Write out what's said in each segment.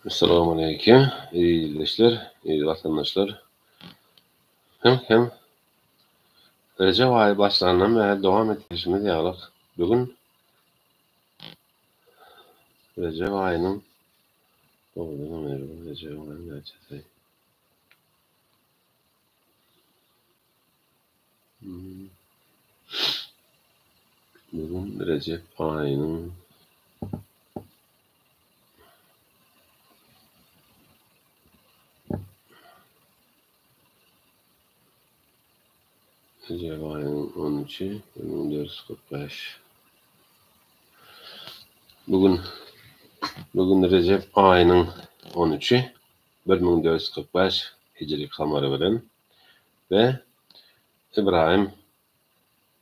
Essalamu aleýkum, eziz ildeşler, eziz watandaşlar. Hem hem Rejep aýy başlandan bäri dowam etdirişimiz ýalyk, bu gün Rejep aýynyň dogrudanam Rejep aýynyň näçesi? Bu gün Rejep aýynyň Rejep aýynyň on üçi, 1445. Bu gün bu gün Rejep aýynyň on üçi, 1445 hijri kamary bilen we Ybraýym,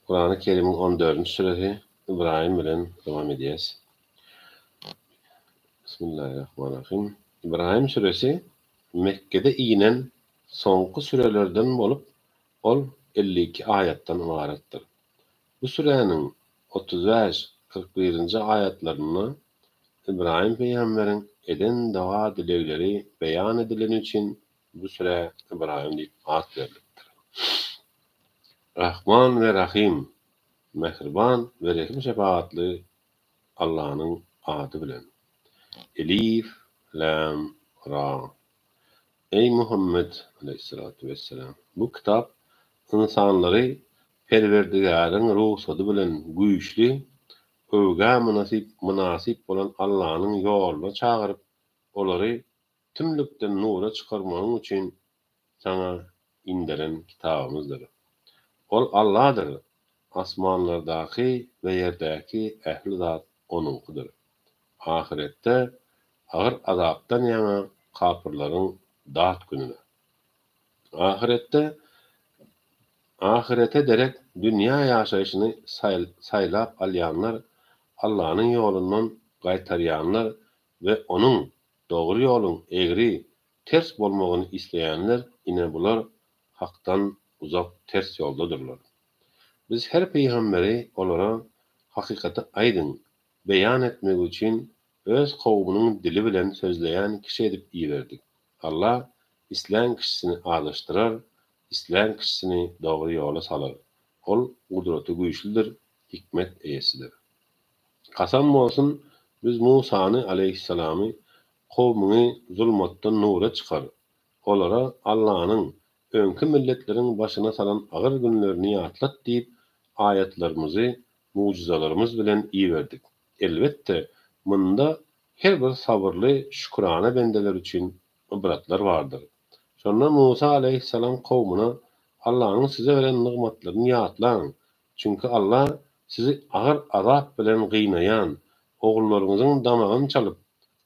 Kurany Kerimiň on dördünji süresi Ybraýym bilen dowam edýäs. Bismillahirrahmanirrahim. Ybraýym süresi Mekgede inen soňky sürelerden bolup, ol 52 aýatdan ybaratdyr. Bu süräniň 35, 41-nji aýatlarynda Ybraýym pygamberiň eden doga-dilegleri beýan edileni üçin Bu sürä Ybraýym diýip at berlipdir. Rahman we Rahym, Mähriban we Rehim-şepagatly Allanyň ady bilen. Elif, Läm, Ra. Eý Muhammet, aleýhissalatu wesselam! Bu kitap ynsanlary Perwerdigäriň rugsady bilen güýçli, öwgä mynasyp mynasyp bolan Allanyň ýoluna çagyryp, olary Tümlükden nura çykarmagyň üçin saňa inderen kitabymyzdyr. Ol Alladyr, asmanlardaky we ýerdäki ähli zat Onuňkydyr. Ahyretde agyr azapdan ýaňa kapyrlaryň dat gününe. Ahyretde Ahyrete derek dünýä ýaşaýşyny saýlap alýanlar, Allanyň ýolundan gaýtarýanlar we Onuň Dogry ýoluň egri, ters bolmagyny isleýänler ine bular Hakdan uzak ters ýoldadyrlar. Biz her pygamberi olara hakykaty aýdyň, beýan etmegi üçin öz kowumynyň dili bilen sözleýän kişi edip iberdik. Allah islän kişisini azaşdyrar, islän kişisini dogry ýola salar. Ol gudraty güýçlüdir, hikmet eýesidir. Kasam bolsun, biz Musany, aleýhissalamy, kowumyňy zulmatdan nura çykar, olara Allanyň, öňki milletleriň başyna salan agyr günlerini ýatlat diýip, aýatlarymyzy mugjyzalarymyz bilen iberdik. Elbetde, munda her bir sabyrly, şükürana bendeler üçin ybratlar bardyr. Şonda Musa aleýhissalam kowumyna, Allanyň size beren nygmatlaryny ýatlaň, Çünki Alla sizi agyr azap bilen gynaýan, ogullaryňyzyň damagyny çalyp,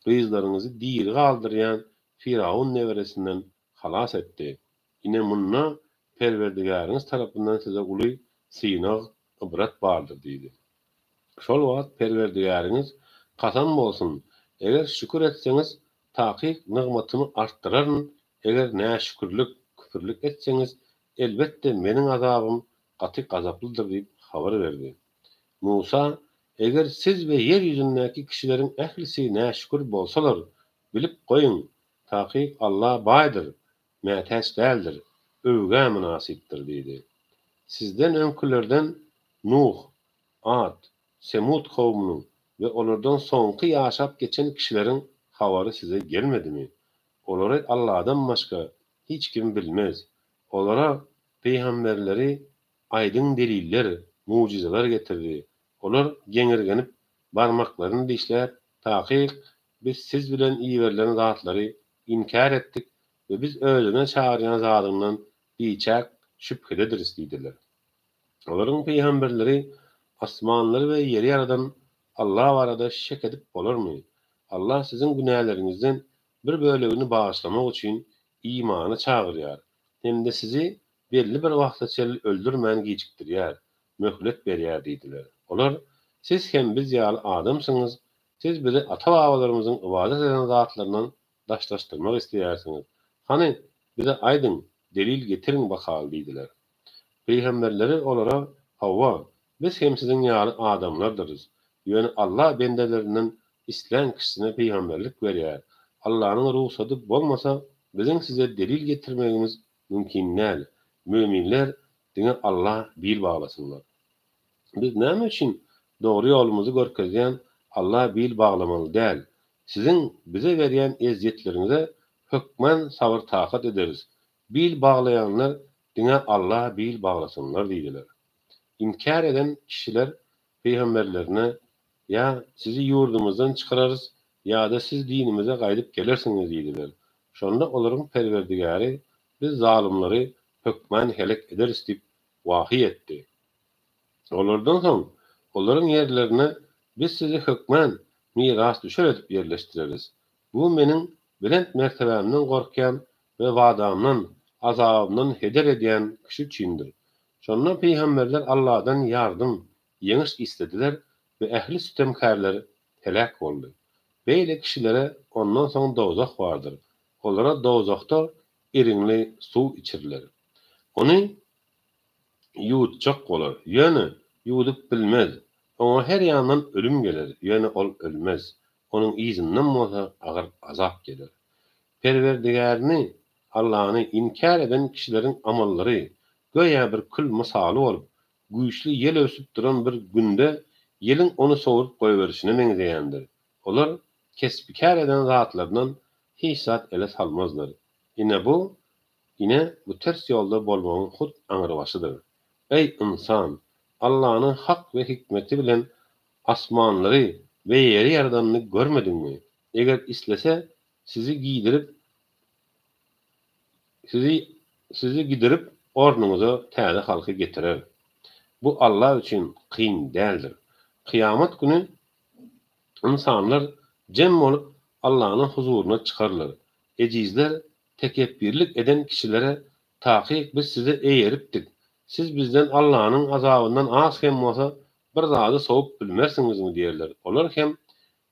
gyzlaryňyzy diri galdyrýan Fyrawun neberesinden halas etdi. Ine munda Perwerdigäriňiz tarapyndan size uly synag, ybrat bardyr diýdi. Şol wagt Perwerdigäriňiz, Kasam bolsun, eger şükür etseňiz, takyk nygmatymy artdyraryn, eger näşükürlik, küfürlik etseňiz, elbetde Meniň azabym gaty gazaplydyr diýip habar berdi. Musa, Eger siz we ýer ýüzündäki kişileriň ählisi näşükür bolsalar, bilip goýuň, takyk Alla baýdyr, mätäç däldir, öwgä mynasypdyr diýdi. Sizden öňkülerden Nuh, Ad, Semud kowumynyň we olardan soňky ýaşap geçen kişileriň habary size gelmedimi? Olary Alladan başga hiç kim bilmez. Olara Pygamberleri aýdyň deliller, mugjyzalar getirdi. Olar geňirgenip, barmaklaryny dişläp, Takyk, biz siz bilen iberilen zatlary inkär etdik we biz özüne çagyrýan zadyňdan biçak şübhedediris diýdiler. Olaryň pygamberleri Asmanlary we ýeri ýaradan Alla barada şek edip bolarmy? Alla siziň günäleriňizden bir bölegini bagyşlamak üçin imana çagyrýar hem-de sizi belli bir wagta çenli öldürmän gijikdirýär, möhlet berýär diýdiler. Olar, Siz hem biz ýaly adamsyňyz, siz bizi ata-babalarymyzyň ybadat eden zatlaryndan daşlaşdyrmak isleýärsiňiz. Hany, bize aýdyň, delil getiriň bakaly diýdiler. Pygamberleri olara, Hawa, biz hem siziň ýaly adamlardyrys. Ýöne Alla bendelerinden islän kişisine pygamberlik berýär. Allanyň rugsady bolmasa, biziň size delil getirmegimiz mümkin däl. Möminler diňe Alla bil baglasynlar. Biz näme üçin dogry ýolumyzy görkezýän Alla bil baglamaly däl? Siziň bize berýän ezýetleriňize hökman sabyr-takat ederis. Bil baglaýanlar diňe Alla bil baglasynlar diýdiler. Inkär eden kişiler pygamberlerine, Ýa sizi ýurdumyzdan çykararys, ýa-da siz dinimize gaýdyp gelersiňiz diýdiler. Şonda olaryň Perwerdigäri, Biz zalymlary hökman heläk ederis diýip wahyý etdi. Olardan soň olaryň ýerlerine Biz sizi hökman mirasdüşer edip ýerleşdireris. Bu Meniň belent mertebämden gorkýan we wadamdan, azabymdan heder edýän kişi üçindir. Şonda pygamberler Alladan ýardym, ýeňiş islediler we ähli sütemkärler heläk boldy. Beýle kişilere ondan soň dowzah bardyr. Olara dowzahda iriňli suw içiriler. Ony ýuwutjak bolar, ýöne ýuwudyp bilmez. Oňa her ýandan ölüm geler, ýöne ol ölmez. Onuň yzyndan bolsa agyr azap geler. Perwerdigärini, Allany, inkär eden kişileriň amallary, göýä bir kül mysaly bolup, güýçli ýel öwsüp duran bir günde ýeliň ony sowrup goýberişine meňzeýändir. Olar kesbi-kär eden zatlaryndan hiç zat ele salmazlar. Ine bu, ine bu ters ýolda bolmagyň hut aňrybaşydyr. Eý, ynsan! Allanyň hak we hikmeti bilen asmanlary we ýeri ýaradanyny görmediňmi? Eger islese, sizi gidirip, sizi sizi gidirip, ornuňyza täze halky getirer. Bu Alla üçin kyn däldir. Kyýamat güni ynsanlar jem bolup Allanyň huzuryna çykarlar. Ejizler tekepbirlik eden kişilere Takyk biz size eýeripdik. Siz bizden Allanyň azabyndan az hem bolsa bir zady sowup bilmersiňizmi diýerler. Olar hem,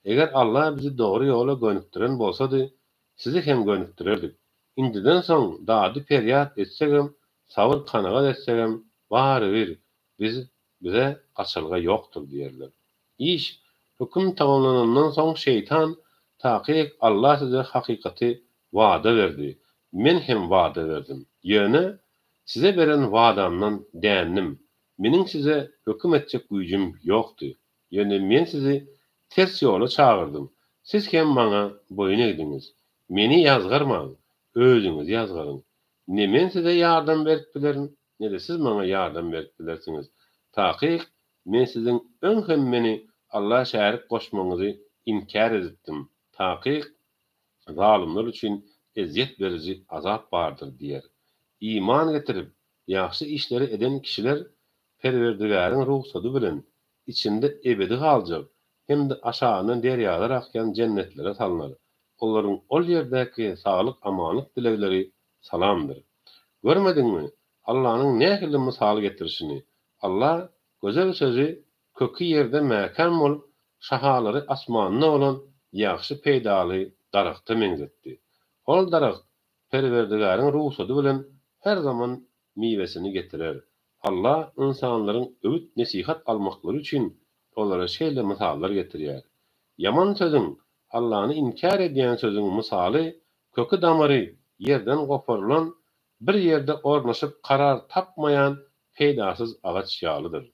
Eger Alla bizi dogry ýola gönükdiren bolsady, sizi hem gönükdirerdik. Indiden soň dady-perýat etsegem, sabyr-kanagat etsegem, barybir biz bize gaçalga ýokdur diýerler. Iş, höküm tamamlanandan soň şeýtan, Takyk Alla size hakykaty wada berdi, men hem wada berdim. Ýöne, size beren wadamdan dändim. Meniň size höküm etjek güýjüm ýokdy. Ýöne men sizi ters ýola çagyrdym, siz hem maňa boýun egdiňiz. Meni ýazgarmaň, özüňizi ýazgaryň. Ne men size ýardam berip bilerin, ne-de siz maňa ýardam berip bilersiňiz. Takyk, men siziň öň hem meni Alla şärik goşmagyňyzy inkär edipdim. Takyk, zalymlar üçin ezýet beriji azap bardyr diýer. Iman getirip, ýagşy işleri eden kişiler Perwerdigäriň rugsady bilen içinde ebedi galjak hem-de aşagyndan derýalar akýan jennetlere salnar. Olaryň ol ýerdäki saglyk-amanlyk dilegleri salamdyr. Görmediňmi, Allanyň nähili mysal getirişini? Alla gözel sözi köki ýerde mäkäm bolup, şahalary asmanda bolan ýagşy peýdaly daragta meňzetdi. Ol daragt Perwerdigäriň rugsady bilen her zaman miwesini getirer. Alla ynsanlaryň öwüt-nesihat almaklary üçin olara şeýle mysallar getirýär. Ýaman sözüň, Allany inkär edýän sözüň mysaly köki-damary ýerden goparylan, bir ýerde ornaşyp karar tapmaýan peýdasyz agaç ýalydyr.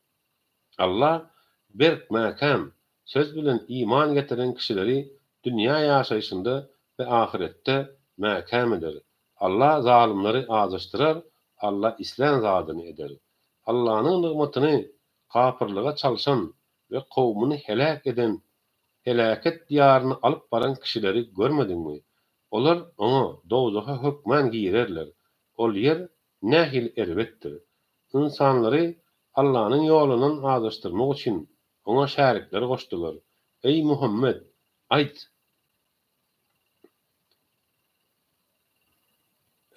Alla berk mäkäm söz bilen iman getiren kişileri dünýä ýaşaýşynda we ahyretde mäkäm eder. Alla zalymlary azaşdyrar, Alla islän zadyny eder. Allanyň nygmatyny kapyrlyga çalşan we kowmuny heläk eden, heläket diýaryna alyp baran kişileri görmediňmi? Olar oňa, dowzaha hökman girerler. Ol ýer nähili erbetdir! Ynsanlary Allanyň ýolundan azaşdyrmak üçin oňa şärikler goşdular. Eý, Muhammet! Aýt!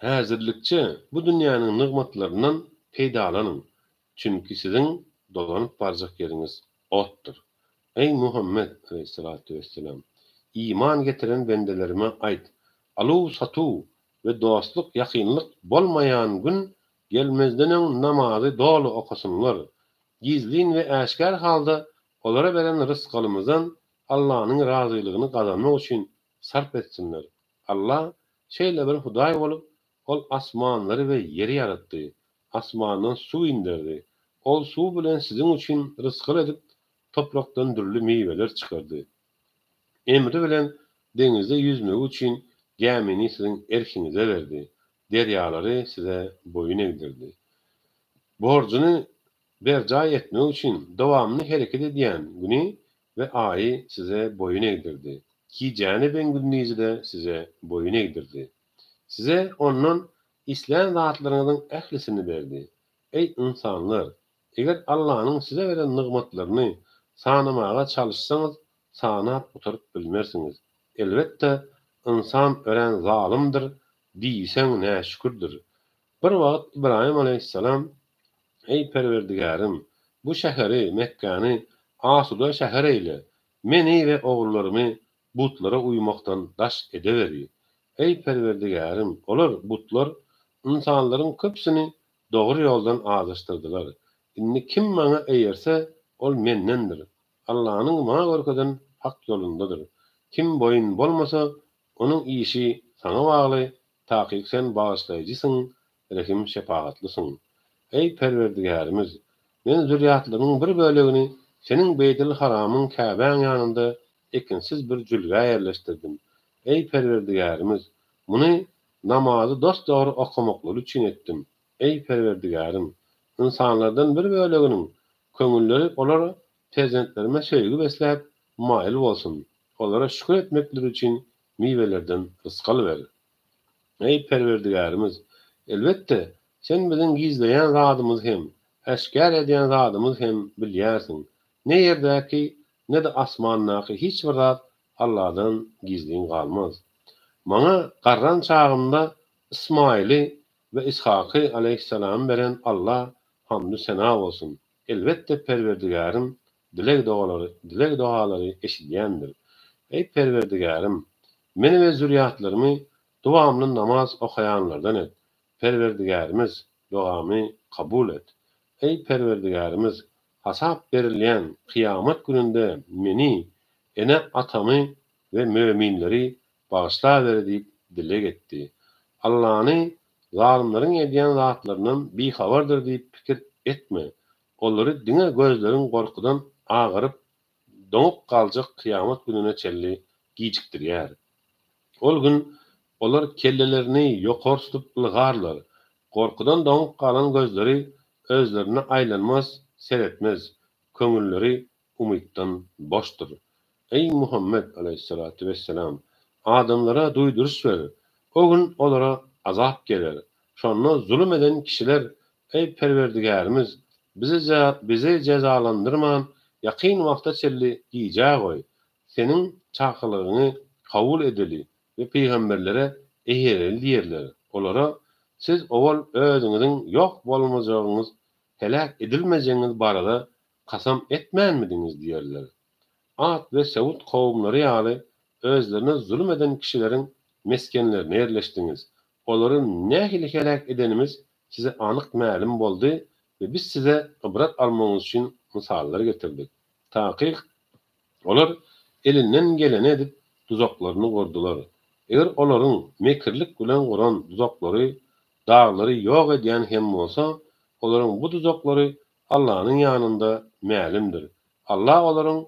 Häzirlikçe bu dünýäniň nygmatlaryndan peýdalanyň, çünki siziň dolanyp barjak ýeriňiz otdur. Eý, Muhammet, aleýhissalatu wesselam! Iman getiren bendelerime aýt, Aluw-satuw we dostluk-ýakynlyk bolmaýan gün gelmezden öň namazy doly okasynlar. Gizlin we äşgär halda olara beren rysgalymyzdan Allanyň razylygyny gazanmak üçin. sarp etsinler. Alla şeýle bir Hudaý bolup, Ol asmanlary we ýeri ýaratdy, asmandan suw inderdi. Ol suw bilen siziň üçin rysgal edip, toprakdan dürli miweler çykardy. Emri bilen deňizde ýüzmegi üçin gämini siziň erkiňize berdi, derýalary size boýun egdirdi. Borjuny berjaý etmek üçin dowamly hereket edýän Güni we Aýy size boýun egdirdi. Gijäni ben gündizi-de size boýun egdirdi. Size Ondan islän zatlaryňyzyň ählisini berdi. Eý, ynsanlar! Eger Allanyň size beren nygmatlaryny sanamaga çalyşsaňyz, sanap gutaryp bilmersiňiz. Elbetde, ynsan örän zalymdyr, diýseň näşükürdir. Bir wagt Ybraýym alaýhyssalam, Eý, Perwerdigärim! Bu şäheri, Mekgäni, asuda şäher eýle. Meni we ogullarymy butlara uýmakdan daş edeweri. Eý, Perwerdigärim! Olar, butlar, ynsanlaryň köpüsini dogry ýoldan azaşdyrdylar. Indi kim maňa eýerse, ol mendendir. Allanyň maňa görkezen hak ýolundadyr. Kim boýun bolmasa, onuň işi Saňa bagly, takyk Sen Bagyşlaýjysyň, Rehim-şepagatlysyň. Eý, Perwerdigärimiz! Men zürýatlarymyň bir bölegini Seniň Beýtil-Haramyň, Käbäň ýanynda ekinsiz bir jülgä ýerleşdirdim. Eý, Perwerdigärimiz! Muny namazy dos-dogry okamaklary üçin etdim. Eý, Perwerdigärim! Ynsanlardan bir böleginiň köňülleri olar perzentlerime söýgi besläp, maýyl bolsun. Olara şükür etmekleri üçin miwelerden rysgal ber. Eý, Perwerdigärimiz! Elbetde, Sen biziň gizleýän zadymyzy hem, äşgär edýän zadymyzy hem bilýärsiň. Ne ýerdäki, ne-de asmandaky hiç bir zat Alladan gizlin galmaz. Maňa garran çagymda Ysmaýyly we Ishaky aleýhissalamy beren Alla hamdu-sena bolsun. Elbetde Perwerdigärim dileg-dogalary dileg-dogalary eşidýändir. Eý Perwerdigärim! Meni we zürýatlarymy dowamly namaz okaýanlardan et. Perwerdigärimiz, dogamy kabul et. Eý Perwerdigärimiz! Hasap berilýän kyýamat gününde meni, ene-atamy we möminleri bagyşlaweri diýip dileg etdi. Allany zalymlaryň edýän zatlaryndan bihabardyr diýip pikir etme. Olary diňe gözleriň gorkudan agaryp, doňup galjak kyýamat gününe çenli gijikdirýär. Ol gün olar kellelerini ýokary tutup ylgarlar. Gorkudan doňup galan gözleri özlerine aýlanmaz, seretmez. Köňülleri umytdan boşdur. Eý, Muhammet, aleýhissalatu wesselam! Adamlara duýduryş ber! O gün olara azap geler. Şonda zulum eden kişiler, Eý, Perwerdigärimiz! Bizi bizi jezalandyrman, ýakyn wagta çenli gijä goý. Seniň çakylygyňy kabul edeli we pygamberlere eýereli diýerler. Olara, Siz owal özüňiziň ýok bolmajagyňyz, heläk edilmejegiňiz barada kasam etmänmidiňiz diýerler. Ad we Semud kowumlary ýaly özlerine zulum eden kişileriň mesgenlerine ýerleşdiňiz. Olary nähili heläk edenimiz size anyk mälim boldy we biz size ybrat almagyňyz üçin mysallar getirdik. Takyk, olar elinden geleni edip duzaklaryny gurdular. Eger olaryň mekirlik bilen guran duzaklary daglary ýok edýän hem bolsa, olaryň bu duzaklary Allanyň ýanynda mälimdir. Alla olaryň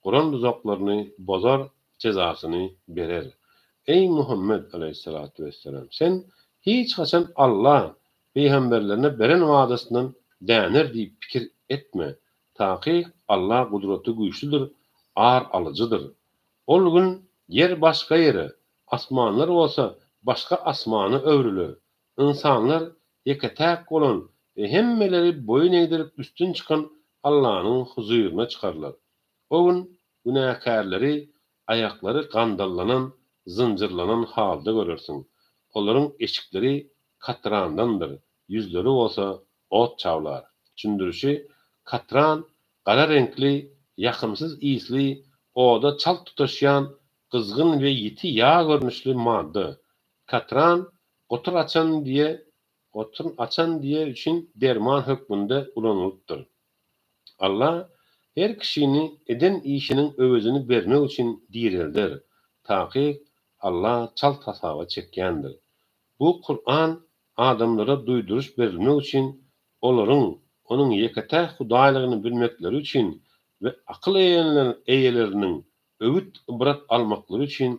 guran duzaklaryny bozar, jezasyny berer. Eý, Muhammet aleýhissalatu wesselam! Sen hiç haçan Alla pygamberlerine beren wadasyndan däner diýip pikir etme. Takyk Alla gudraty güýçlüdir, ar alyjydyr. Ol gün ýer başga ýere, asmanlar bolsa başga asmana öwrüler. Ynsanlar ýeke-täk bolan we hemmeleri boýun egdirip üstün çykan Allanyň huzuryna çykarlar. O gün günäkärleri aýaklary gandallanan, zynjyrlanan halda görersiň. Olaryň eşikleri katrandandyr, ýüzleri bolsa ot çawlar. Düşündirişi, Katran gara reňkli, ýakymsyz ysly, oda çalt tutaşýan, gyzgyn we ýiti ýag görnüşli madda. Katran gotur açan diýe gotur açan diýe üçin derman hökmünde ulanylypdyr. Alla her kişini eden işiniň öwezini bermek üçin direlder. Takyk. Allah çalt hasaba çekýändir. Bu Kuran adamlara duýduryş berilmek üçin, olaryň Onuň ýeke-täk Hudaýlygyny bilmekleri üçin we akyl eýeleriniň öwüt-ybrat almaklary üçin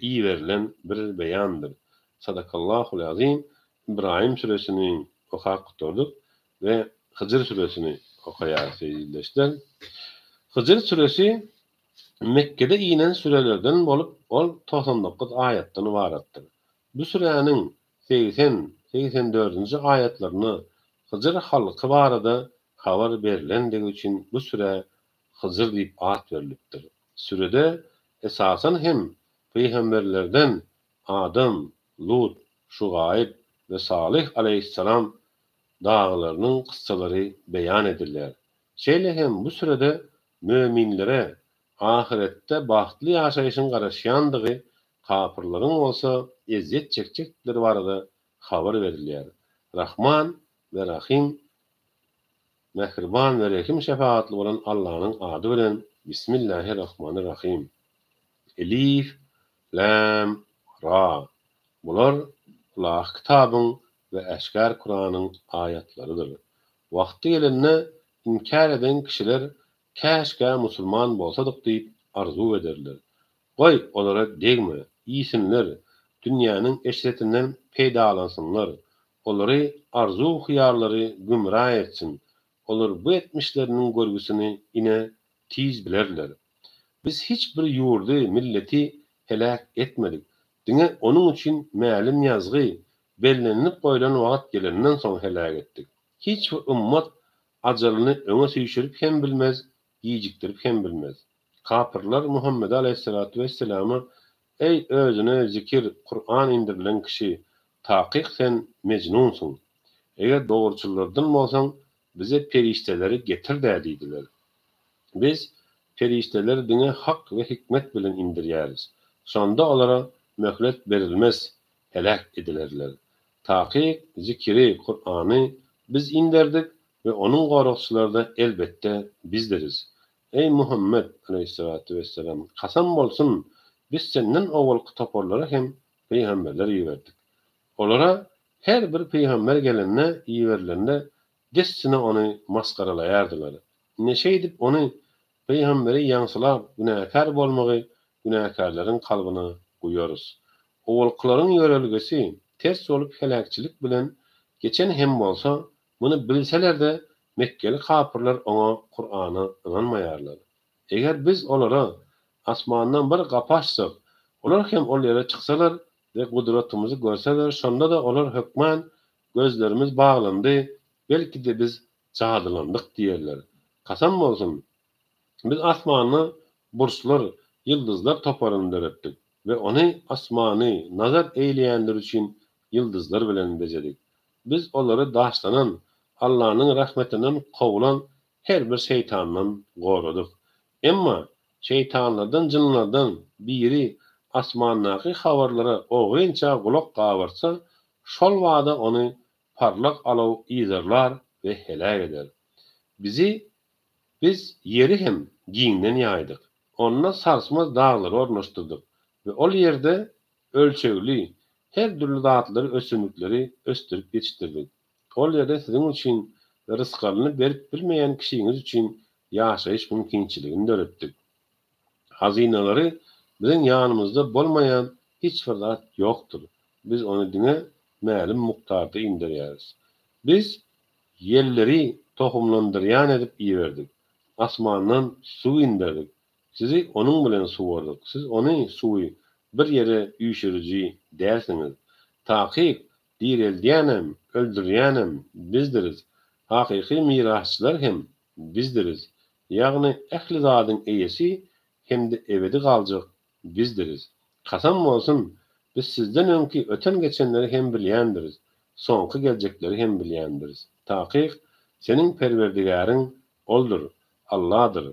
iberilen bir beýandyr. Sadakallahul azim Ybraýym süresini okap gutardyk we Hyjr süresini okaýarys eziz ildeşler. Hyjr süresi Mekgede inen sürelerden bolup, ol 99 aýatdan ybaratdyr. Bu süräniň 80, 84-nji aýatlarynda Hyjr halky barada habar berlendigi üçin bu sürä Hyjr diýip at berlipdir. Sürede esasan hem pygamberlerden Adam, Lut, Şugaýyp we Salyh aleýhissalam dagylarynyň kyssalary beýan edilýär. Şeýle hem bu sürede möminlere ahyretde bagtly ýaşaýşyň garaşýandygy, kapyrlaryň bolsa ezýet çekjekdikleri barada habar berilýär. Rahman we Rahym Mähriban we rehim-şepagatly bolan Allanyň ady bilen Bismillahirrahmanirrahym. Elif, Läm, Ra. Bular Ylahy Kitabyň we Äşgär Kuranyň aýatlarydyr. Wagty gelende inkär eden kişiler Käşgä musulman bolsadyk diýip arzuw ederler. Goý, olara degme, iýsinler, dünýäniň eşretinden peýdalansynlar. Olary arzuw-hyýallary gümra etsin. Olar bu etmişleriniň görgüsini, ine, tiz bilerler. Biz hiç bir ýurdy, milleti heläk etmedik. Diňe onuň üçin mälim ýazgy, bellenilip goýlan wagt gelenden soň heläk etdik. Hiç bir ymmat ajalyny öňe süýşürip hem bilmez, gijikdirip hem bilmez. Kapyrlar Muhammede aleýhissalatu wesselama, Eý, özüne zikir, Kuran indirilen kişi, takyk sen mejnunsyň. Eger dogruçyllardan bolsaň, bize perişdeleri getir-dä diýdiler. Biz perişdeleri diňe hak we hikmet bilen indirýäris. Şonda olara möhlet berilmez, heläk edilerler. Takyk zikiri, Kurany, biz inderdik we onuň goragçylary-da elbetde bizdiris. Eý, Muhammet, aleýhissalatu wesselam, kasam bolsun, biz senden owalky toparlara hem pygamberler iberdik. Olara her bir pygamber gelende, iberilende, dessine ony masgaralaýardylar. Ine şeýdip ony, pygamberi ýaňsylap günäkär bolmagy günäkärleriň kalbyna guýarys. Owalkylaryň ýörelgesi ters bolup heläkçilik bilen geçen hem bolsa, muny bilseler-de mekgeli kapyrlar oňa, Kurana, ynanmaýarlar. Eger biz olara asmandan bir gapy açsak, olar hem ol ýere çyksalar we gudratymyzy görseler, şonda-da olar hökman, Gözlerimiz baglandy, belki-de biz jadylandyk diýerler. Kasam bolsun, biz asmanda burçlar, ýyldyzlar toparyny döretdik we ony, asmany, nazar eýleýänler üçin ýyldyzlar bilen bezedik. Biz olary daşlanan, Allanyň rahmetinden kowlan her bir şeýtandan goradyk. Emma şeýtanlardan, jynlardan, biri asmandaky habarlara ogrynça gulak gabartsa, şol bada ony parlak alaw yzarlar we heläk eder. Bizi Biz ýeri hem giňden ýaýdyk. Onda sarsmaz daglary ornaşdyrdyk we ol ýerde ölçegli, her dürli zatlary, ösümlikleri ösdürip ýetişdirdik. Ol ýerde siziň üçin we rysgalyny berip bilmeýän kişiňiz üçin ýaşaýyş mümkinçiligini döretdik. Hazynalary biziň ýanymyzda bolmaýan hiç bir zat ýokdur. Biz ony diňe mälim mukdarda inderýäris. Biz ýelleri tohumlandyrýan edip iberdik. Asmandan suw inderdik. Sizi onuň bilen suwardyk. Siz ony, suwy, bir ýere üýşüriji dälsiňiz. Takyk, direldýänem, öldürýänem Bizdiris. Hakyky mirasçylar hem Bizdiris. Ýagny ähli zadyň eýesi hem-de ebedi galjak Bizdiris. Kasam bolsun, Biz sizden öňki öten-geçenleri hem bilýändiris, soňky geljekleri hem bilýändiris. Takyk, seniň Perwerdigäriň Oldur, Alladyr.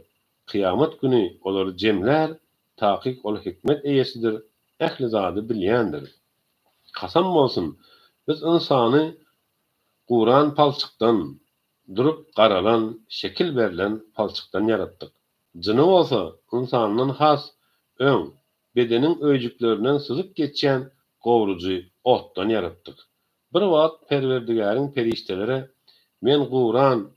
Kyýamat güni olary jemlär, takyk Ol hikmet eýesidir, ähli zady bilýändir. Kasam bolsun, Biz ynsany guran palçykdan, durup garalan, şekil berlen palçykdan ýaratdyk. Jyny bolsa ynsandan has öň. bedeniň öýjüklerinden syzyp geçýän gowrujy otdan ýaratdyk. Bir wagt Perwerdigäriň perişdelere, Men guran,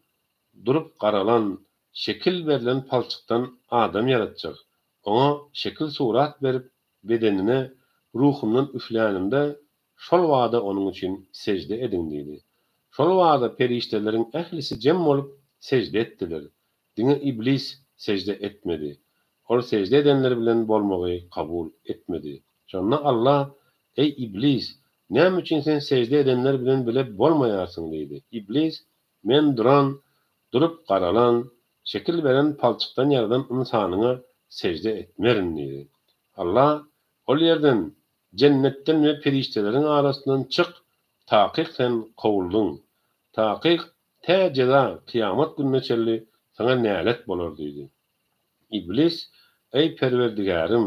durup garalan, şekil berlen palçykdan adam ýaratjak. Oňa şekil-surat berip, bedenine ruhumdan üflänimde, şol bada onuň üçin sežde ediň diýdi. Şol bada perişdeleriň ählisi jem bolup sežde etdiler. Diňe Iblis sežde etmedi. Ol sežde edenler bilen bolmagy kabul etmedi. Şonda Alla, Eý, Iblis! Näme üçin sen sežde edenler bilen bile bolmaýarsyň? diýdi. Iblis, Men duran, durup garalan, şekil beren palçykdan ýaradan ynsanyňa sežde etmerin diýdi. Alla, Ol ýerden, jennetden we perişdeleriň arasyndan çyk, takyk sen kowuldyň. Takyk tä jeza, kyýamat gününe çenli saňa nälet bolar diýdi. Iblis, Eý, Perwerdigärim!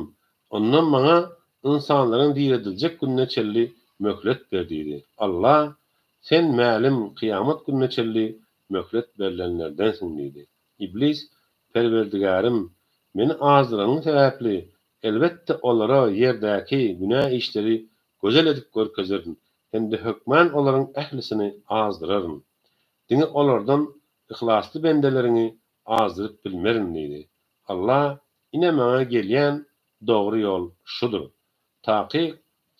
Onda maňa ynsanlaryň dirediljek gününe çenli möhlet ber diýdi. Alla, Sen mälim kyýamat gününe çenli möhlet berlenlerdensiň diýdi. Iblis, Perwerdigärim! Meni azdyranyň sebäpli, elbetde olara ýerdäki günä işleri gözel edip görkezerin hem-de hökman olaryň ählisini azdyraryn. Diňe olardan yhlasly bendeleriňi azdyryp bilmerin diýdi. Allah, Ine maňa gelýän dogry ýol şudur. Takyk,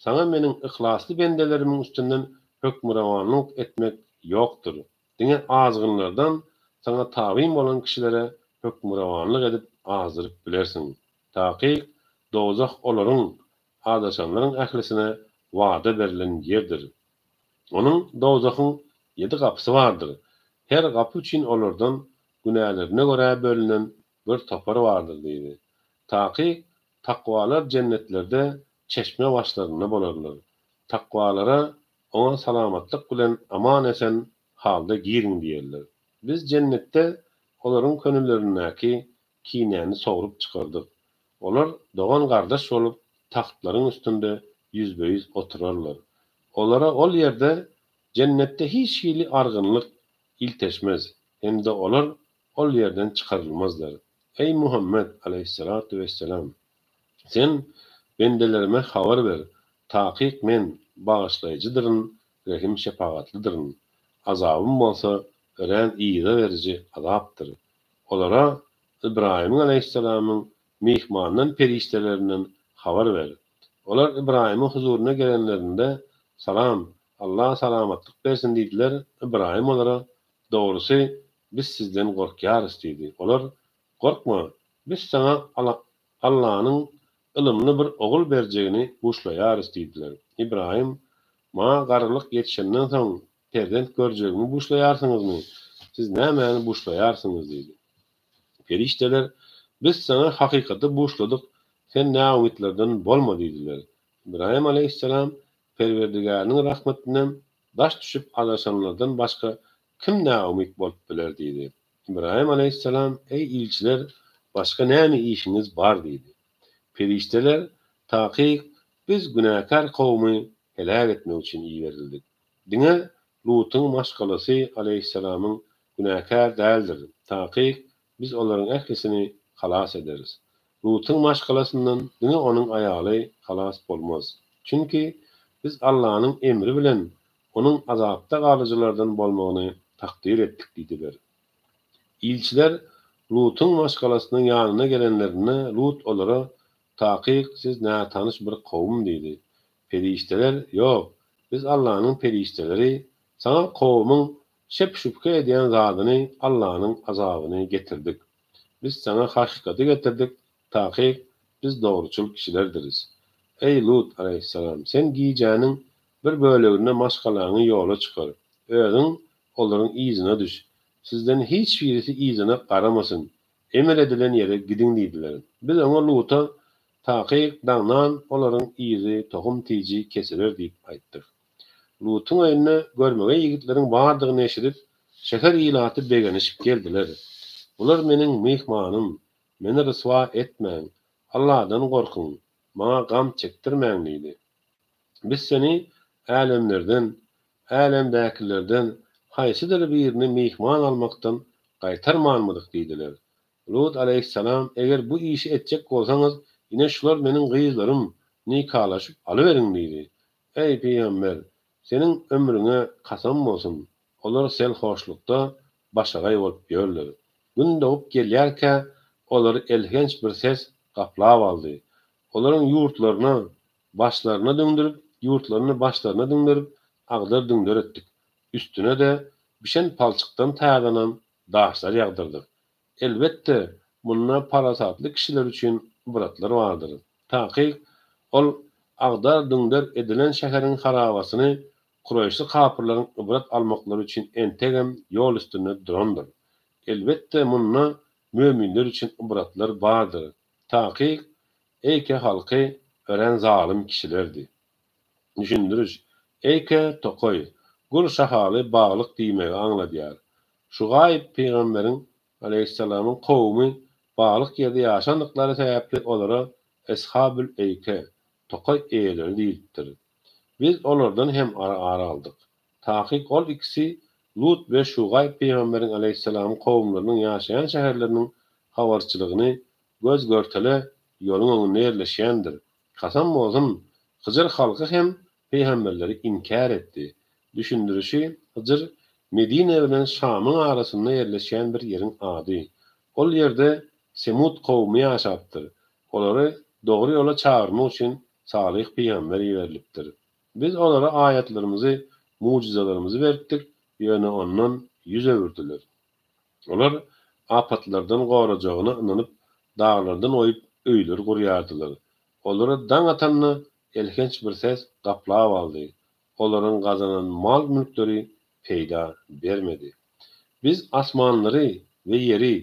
saňa meniň yhlasly bendelerimiň üstünden hökmürowanlyk etmek ýokdur. Diňe azgynlardan saňa tabyn bolan kişilere hökmürowanlyk edip azdyryp bilersiň. Takyk, dowzah olaryň, azaşanlaryň ählisine wada berlen ýerdir. Onuň, dowzahyň, ýedi gapysy bardyr. Her gapy üçin olardan günälerine görä bölünen bir topar bardyr diýdi. Takyk, takwalar jennetlerde çeşme başlarynda bolarlar. Takwalara oňa salamatlyk bilen aman-esen halda giriň diýerler. Biz jennetde olaryň köňüllerindäki kinäni sogrup çykardyk. Olar dogan-gardaş bolup, tagtlaryň üstünde ýüzbe-ýüz oturarlar. Olara ol ýerde, jennetde hiç hili argynlyk ilteşmez hem-de olar ol ýerden çykarylmazlar. Eý, Muhammet, aleýhissalatu wesselam! Sen bendelerime habar ber, takyk Men Bagyşlaýjydyryn, Rehim-şepagatlydyryn. Azabym bolsa örän yza beriji azapdyr. Olara Ybraýymyň aleýhissalamyň myhmandan perişdelerinden habar ber. Olar Ybraýymyň huzuryna gelenlerinde, Salam, Alla salamatlyk bersin diýdiler, Ybraýym olara, Dogrusy, biz sizden gorkýarys diýdi. Olar, Gorkma, biz saňa Allanyň ylymly bir ogul berjegini buşlaýarys diýdiler. Ybraýym, Maňa garrylyk ýetişenden soň perzent görjegimi buşlaýarsyňyzmy? Siz nämäni buşlaýarsyňyz? diýdi. Perişdeler, Biz saňa hakykaty buşladyk, sen näumytlardan bolma diýdiler. Ybraýym alaýhyssalam Perwerdigäriniň rahmetinden daş düşüp azaşanlardan başga kim näumyt bolup biler diýdi. Ybraýym alaýhyssalam, Eý, ilçiler, başga näme işiňiz bar diýdi. Perişdeler, Takyk, biz günäkär kowumy heläk etmek üçin iberildik. Diňe Lutuň maşgalasy alaýhyssalamyň günäkär däldir. Takyk, biz olaryň ählisini halas ederis. Lutuň maşgalasyndan diňe onuň aýaly halas bolmaz. Çünki biz Allanyň emri bilen onuň azapda galyjylardan bolmagyny takdyr etdik diýdiler. Ilçiler Lutuň maşgalasynyň ýanyna gelenlerinde Lut olara, Takyk siz nätanyş bir kowum diýdi. Perişdeler, Ýok, biz Allanyň perişdeleri, saňa kowumyň şek-şübhe edýän zadyny, Allanyň azabyny getirdik. Biz saňa hakykaty getirdik, takyk, biz dogruçyl kişilerdiris. Eý, Lut alaýhyssalam! Sen gijäniň bir böleginde maşgalaňy ýola çykar. Özüň olaryň yzyna düş. Sizden hiç birisi yzyna garamasyn. Emr edilen ýere gidiň diýdiler. Biz oňa, Luta, Takyk, daňdan olaryň yzy tohum-tiji kesiler diýip aýtdyk. Lutuň öýünde görmegeý ýigitleriň bardygyny eşidip, şäher ilaty begenişip geldiler. Bular meniň myhmanym, meni ryswa etmäň, Alladan gorkuň, maňa gam çekdirmäň diýdi. Biz seni älemlerden, älemdäkilerden haýsydyr birini myhman almakdan gaýtarmanmydyk diýdiler. Lut aleýhissalam, Eger bu işi etjek bolsaňyz, Ine şular meniň gyzlarym, nikalaşyp alyberiň diýdi. Eý, pygamber! Seniň ömrüňe kasam bolsun, olar serhoşlukda başagaý bolup ýörler. Gün dogup gelýärkä, olary elhenç bir ses gaplap aldy. Olaryň ýurtlaryny başlaryna düňderip, ýurtlaryny başlaryna düňderip, agdar-düňder etdik. Üstüne-de bişen palçykdan taýýarlanan daşlar ýagdyrdyk. Elbetde, munda parasatly kişiler üçin ybratlar bardyr. Takyk, ol agdar-düňder edilen şäheriň harabasyny kuraýyşly kapyrlaryň ybrat almaklary üçin entegem ýol üstünde durandyr. Elbetde, munda möminler üçin ybratlar bardyr. Takyk, Eýke halky örän zalym kişilerdi. Düşündiriş, Eýke, tokaý, gür şahaly baglyk diýmegi aňladýar. Şugaýyp pygamberiň, aleýhissalamyň, kowumy baglyk ýerde ýaşandyklary sebäpli olara Eshabül Eýke, tokaý eýeleri diýlipdir. Biz olardan hem ar aldyk. Takyk ol ikisi Lut we Şugaýyp pygamberiň, aleýhissalamyň, kowumlarynyň ýaşaýan şäherleriniň habarçylygyny göz-görtele ýoluň öňünde ýerleşýändir. Kasam bolsun, Hyjr halky hem pygamberleri inkär etdi. Düşündirişi, Hyjr, Medine bilen Şamyň arasynda ýerleşýän bir ýeriň ady. Ol ýerde Semud kowumy ýaşapdyr. Olary dogry ýola çagyrmak üçin Salyh pygamber iberilipdir. Biz olara aýatlarymyzy, mugjyzalarymyzy beripdik, ýöne ondan ýüz öwürdiler. Olar apatlardan gorajagyna ynanyp, daglardan oýup öýler gurýardylar. Olary daň atanda elhenç bir ses gaplap aldy. Olaryň gazanan mal-mülkleri peýda bermedi. Biz asmanlary we ýeri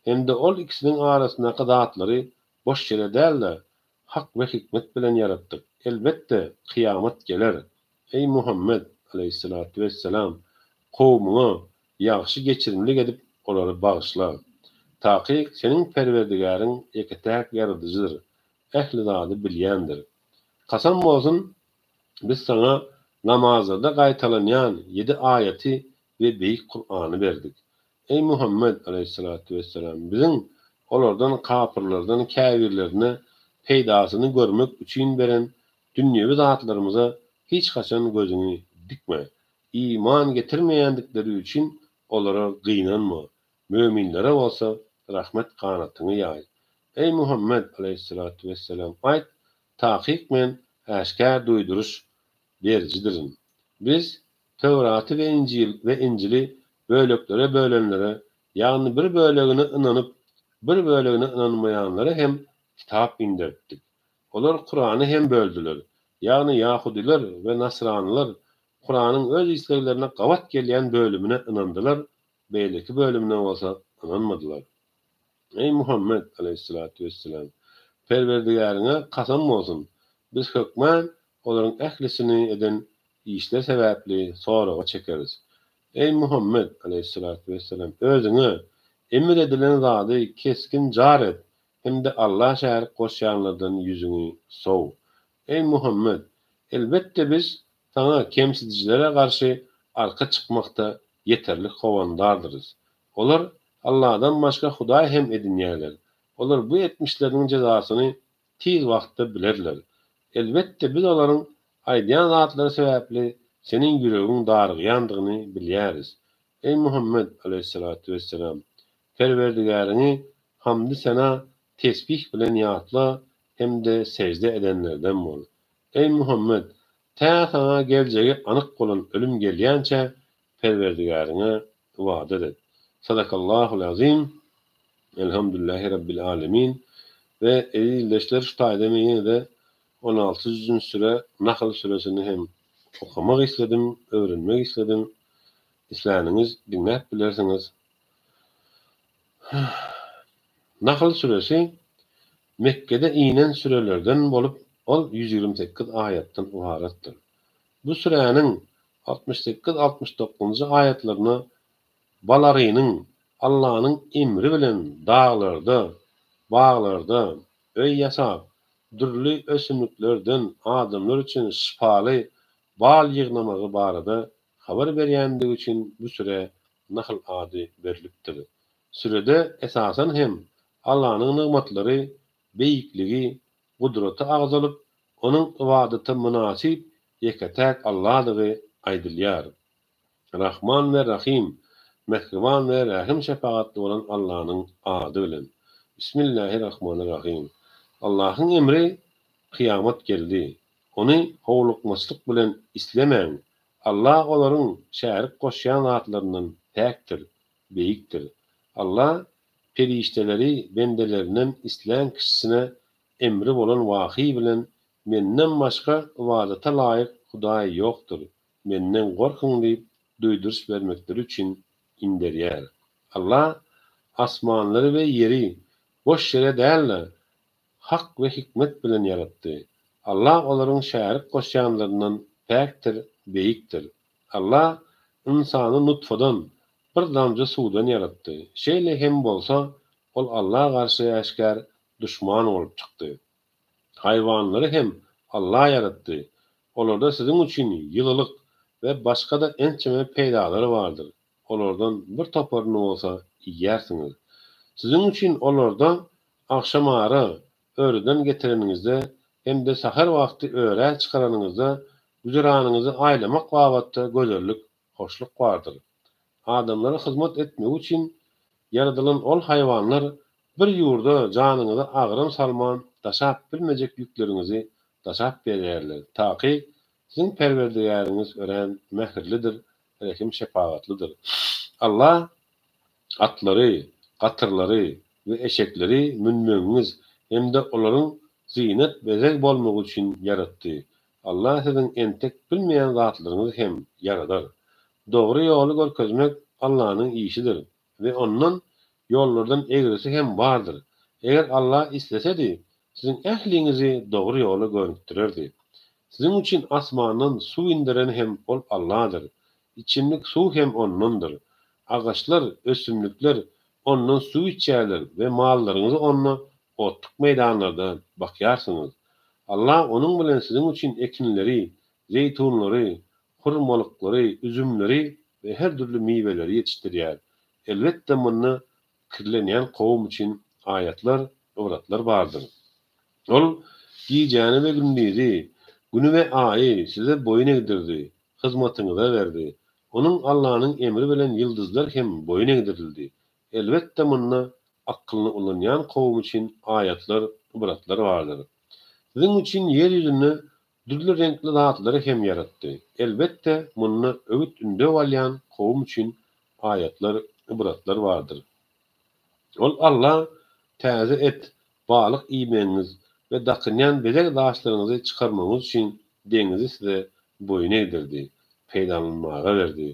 hem-de ol ikisiniň arasyndaky zatlary boş ýere däl-de, hak we hikmet bilen ýaratdyk. Elbetde, kyýamat geler. Eý, Muhammet, aleýhissalatu wesselam, kowumyňa ýagşy geçirimlik edip olary bagyşla. Takyk seniň Perwerdigäriň ýeke-täk Ýaradyjydyr, ähli zady bilýändir. Kasam bolsun, Biz saňa namazlarda gaýtalanýan ýedi aýaty we beýik Kurany berdik. Eý Muhammet, aleýhissalatu wesselam, biziň olardan, kapyrlardan, käbirlerine peýdasyny görmek üçin beren dünýewi zatlarymyza hiç haçan gözüňi dikme. Iman getirmeýändikleri üçin olara gynanma, möminlere bolsa rahmet ganatyňy ýaý. Eý Muhammet, aleýhissalatu wesselam, aýt, Takyk men äşgär duýduryş berijidirin. Biz Töwraty we Injil we Injili böleklere bölenlere, ýagny bir bölegine ynanyp, bir bölegine ynanmaýanlara hem kitap inderipdik. Olar Kurany hem böldüler. Ýagny ýahudylar we nasranylar Kuranyň öz isleglerine gabat gelýän bölümine ynandylar, beýleki bölümine bolsa ynanmadylar. Eý, Muhammet, aleýhissalatu wesselam! Perwerdigäriňe kasam bolsun, biz hökman olaryň ählisini eden işleri sebäpli soraga çekeris. Eý, Muhammet, aleýhissalatu wesselam! Özüňe emir edilen zady kesgin jar et hem-de Alla şärik goşýanlardan ýüzüňi sow. Eý, Muhammet! Elbetde biz saňa kemsidijilere garşy arka çykmakda ýeterlik howandardyrys. Olar Alladan başga hudaý hem edinýärler. Olar bu etmişleriniň jezasyny tiz wagtda bilerler. Elbetde biz olaryň aýdýan zatlary sebäpli seniň ýüregiň darygýandygyny bilýäris. Eý Muhammet, aleýhissalatu wesselam! Perwerdigäriňi hamdy-sena, tesbih bilen ýatla hem-de sežde edenlerden bol. Eý Muhammet! Tä saňa geljegi anyk bolan ölüm gelýänçä Perwerdigäriňe ybadat et. Sadakallahul azim. Elhamdülillahi Rabbil alemin. We eziz ildeşler şu taýda men ýene-de 16 njy süre Nahl süresini hem okamak isledim, öwrenmek isledim. Isläniňiz diňläp bilersiňiz. Nahl süresi Mekgede inen sürelerden bolup, ol 128 aýatdan ybaratdyr. Bu süräniň 68, 69-njy aýatlarynda balarynyň Allanyň emri bilen daglarda, baglarda öý ýasap, dürli ösümliklerden adamlar üçin şypaly bal ýygnamagy barada habar berýändigi üçin bu sürä Nahl ady berlipdir. Sürede esasan hem Allanyň nygmatlary, beýikligi. gudraty agzalyp, Onuň ybadata mynasyp ýeke-täk Alladygy aýdylýar. Rahman we Rahym, Mähriban we Rähim-şepagatly bolan Allanyň ady bilen. Bismillahirrahmanirrahym. Allahyň emri kyýamat geldi. Ony howlukmaçlyk bilen islemäň. Allah olaryň şärik goşýan zatlaryndan päkdir, beýikdir. Allah perişdeleri bendelerinden islän kişisine emri bolan wahyý bilen Menden başga ybadata laýyk Hudaý ýokdur, Menden gorkuň diýip duýduryş bermekleri üçin inderýär. Allah asmanlary we ýeri boş ýere däl-de, hak we hikmet bilen ýaratdy. Allah olaryň şärik goşýanlaryndan päkdir, beýikdir. Allah ynsany nutfadan, bir damja suwdan ýaratdy. Şeýle hem bolsa, ol Allaha garşy äşgär duşman bolup çykdy. Haýwanlary hem Allah ýaratdy. Olarda siziň üçin ýylylyk we başga-da ençeme peýdalar bardyr. Olardan bir toparyny bolsa iýýärsiňiz. Siziň üçin olarda agşamara örüden getireniňizde hem-de säher wagty örä çykaranyňyzda güzeranyňyzy aýlamak babatda gözellik, hoşluk bardyr. Adamlara hyzmat etmegi üçin ýaradylan ol haýwanlar bir ýurda janyňyza agram salman daşap bilmejek ýükleriňizi daşap berýärler. Takyk, siziň Perwerdigäriňiz örän mähirlidir, rehim-şepagatlydyr. Allah atlary, gatyrlary we eşekleri münmegiňiz hem-de olaryň zynat-bezeg bolmagy üçin ýaratdy. Allah siziň entek bilmeýän zatlaryňyzy hem ýaradar. Dogry ýoly görkezmek Allanyň işidir we ondan ýollardan egrisi hem bardyr. Eger Allah islesedi, siziň ähliňizi dogry ýola gönükdirerdi. Siziň üçin asmandan suw inderen hem Ol Alladyr. Içimlik suw hem Ondandyr. Agaçlar, ösümlikler Ondan suw içýärler we mallaryňyzy Onda otluk meýdanlarda bakýarsyňyz. Allah onuň bilen siziň üçin ekinleri, zeýtunlary, hurmalyklary, üzümleri we her dürli miweleri ýetişdirýär. Elbetde munda pikirlenýän kowum üçin aýatlar, ybratlar bardyr. Ol gijäni we gündizi, Güni we Aýy size boýun egdirdi, hyzmatyňyza berdi. Onuň, Allanyň, emri bilen ýyldyzlar hem boýun egdirildi. Elbetde munda akylyny ulanýan kowum üçin aýatlar, ybratlar bardyr. Siziň üçin ýer ýüzünde dürli reňkli zatlary hem ýaratdy. Elbetde, munda öwüt-ündew alýan kowum üçin aýatlar, ybratlar bardyr. Ol Alla täze et, balyk iýmegiňiz we dakynýan bezeg daşlaryňyzy çykarmagyňyz üçin deňizi size boýun egdirdi, peýdalanmaga berdi.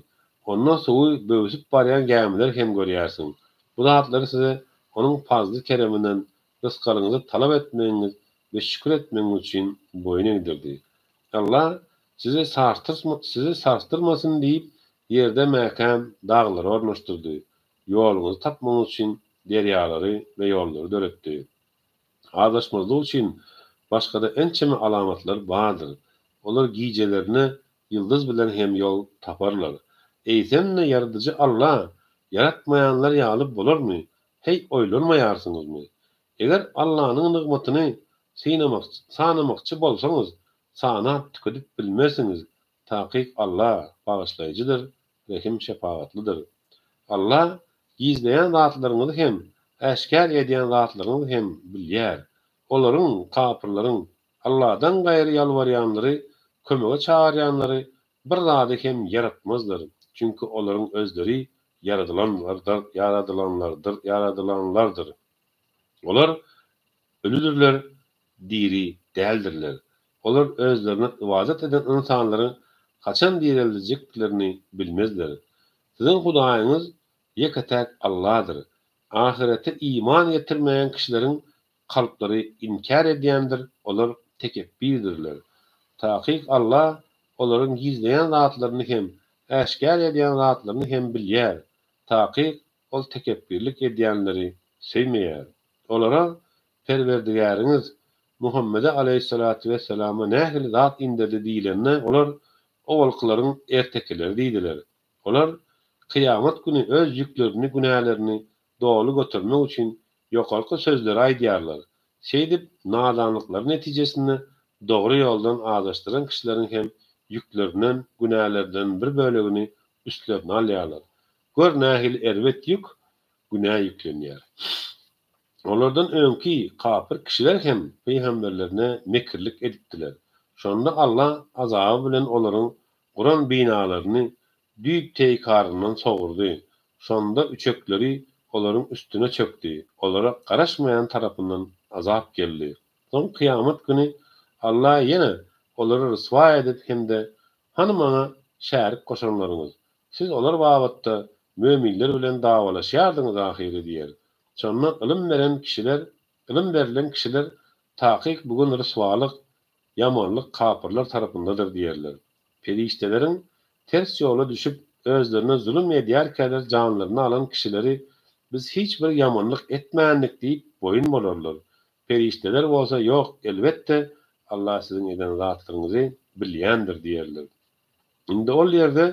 Onda suwy böwsüp barýan gämiler hem görýärsiň. Bu zatlary size Onuň pazly-kereminden rysgalyňyzy talap etmegiňiz we şükür etmegiňiz üçin boýun egdirdi. Alla sizi sizi sarsdyrmasyn diýip, ýerde mäkäm daglary ornaşdyrdy, ýoluňyzy tapmagyňyz üçin derýalary we ýollary döretdi. Azaşmazlyk üçin başga-da ençeme alamatlar bardyr. Olar gijelerine ýyldyz bilen hem ýol taparlar. Eýsem-de Ýaradyjy Alla ýaratmaýanlar ýaly bolarmy? Heý, oýlanmaýarsyňyzmy? Eger Allanyň nygmatyny sanamakçy bolsaňyz, sanap tükedip bilmersiňiz. Takyk Alla Bagyşlaýjydyr, Rehim-şepagatlydyr. Alla gizleýän zatlaryňyzy hem, äşgär edýän zatlaryňyzy hem bilýär. Olaryň, kapyrlaryň, Alladan gaýry ýalbarýanlary, kömege çagyrýanlary bir zady hem ýaratmazlar, çünki olaryň özleri ýaradylanlardyr, ýaradylanlardyr. Olar ölüdirler, diri däldirler. Olar özlerine ybadat eden ynsanlaryň haçan direldiljekdiklerini bilmezler. Siziň Hudaýyňyz ýeke-täk Alladyr. Ahyrete iman getirmeýän kişileriň kalplary inkär edýändir, olar tekepbirdirler. Takyk Alla olaryň gizleýän zatlaryny hem, äşgär edýän zatlaryny hem bilýär. Takyk Ol tekepbirlik edýänleri söýmeýär. Olara Perwerdigäriňiz Muhammede aleýhissalatu wesselama nähili zat inderdi diýlende, olar, Owalkylaryň ertekileri diýdiler. Olar, kyýamat güni öz ýüklerini, günälerini, doly götermek üçin ýokarky sözleri aýdýarlar. Şeýdip, nadanlyklary netijesinde dogry ýoldan azaşdyran kişileriň hem ýüklerinden, günälerden bir bölegini üstlerine alýarlar. Gör nähili erbet ýük günä ýüklenýär. Olardan öňki kapyr kişiler hem pygamberlerine mekirlik edipdiler. Şonda Alla azaby bilen olaryň guran binalaryny düýp-teýkaryndan sogurdy. Şonda üçekleri olaryň üstüne çökdi, olara garaşmaýan tarapyndan azap geldi. Soň kyýamat güni Alla ýene olary ryswa edip hem-de, Hany maňa şärik goşanlaryňyz? Siz olar babatda möminler bilen dawalaşýardyňyz ahyry diýer. Şonda ylym beren kişiler, ylym berlen kişiler, Takyk bu gün ryswalyk, ýamanlyk kapyrlar tarapyndadyr diýerler. Perişdeleriň ters ýola düşüp, özlerine zulum edýärkäler janlaryny alan kişileri biz hiç bir ýamanlyk etmändik diýip boýun bolarlar. Perişdeler bolsa ýok, elbetde, Allah siziň eden zatlaryňyzy bilýändir diýerler. Indi ol ýerde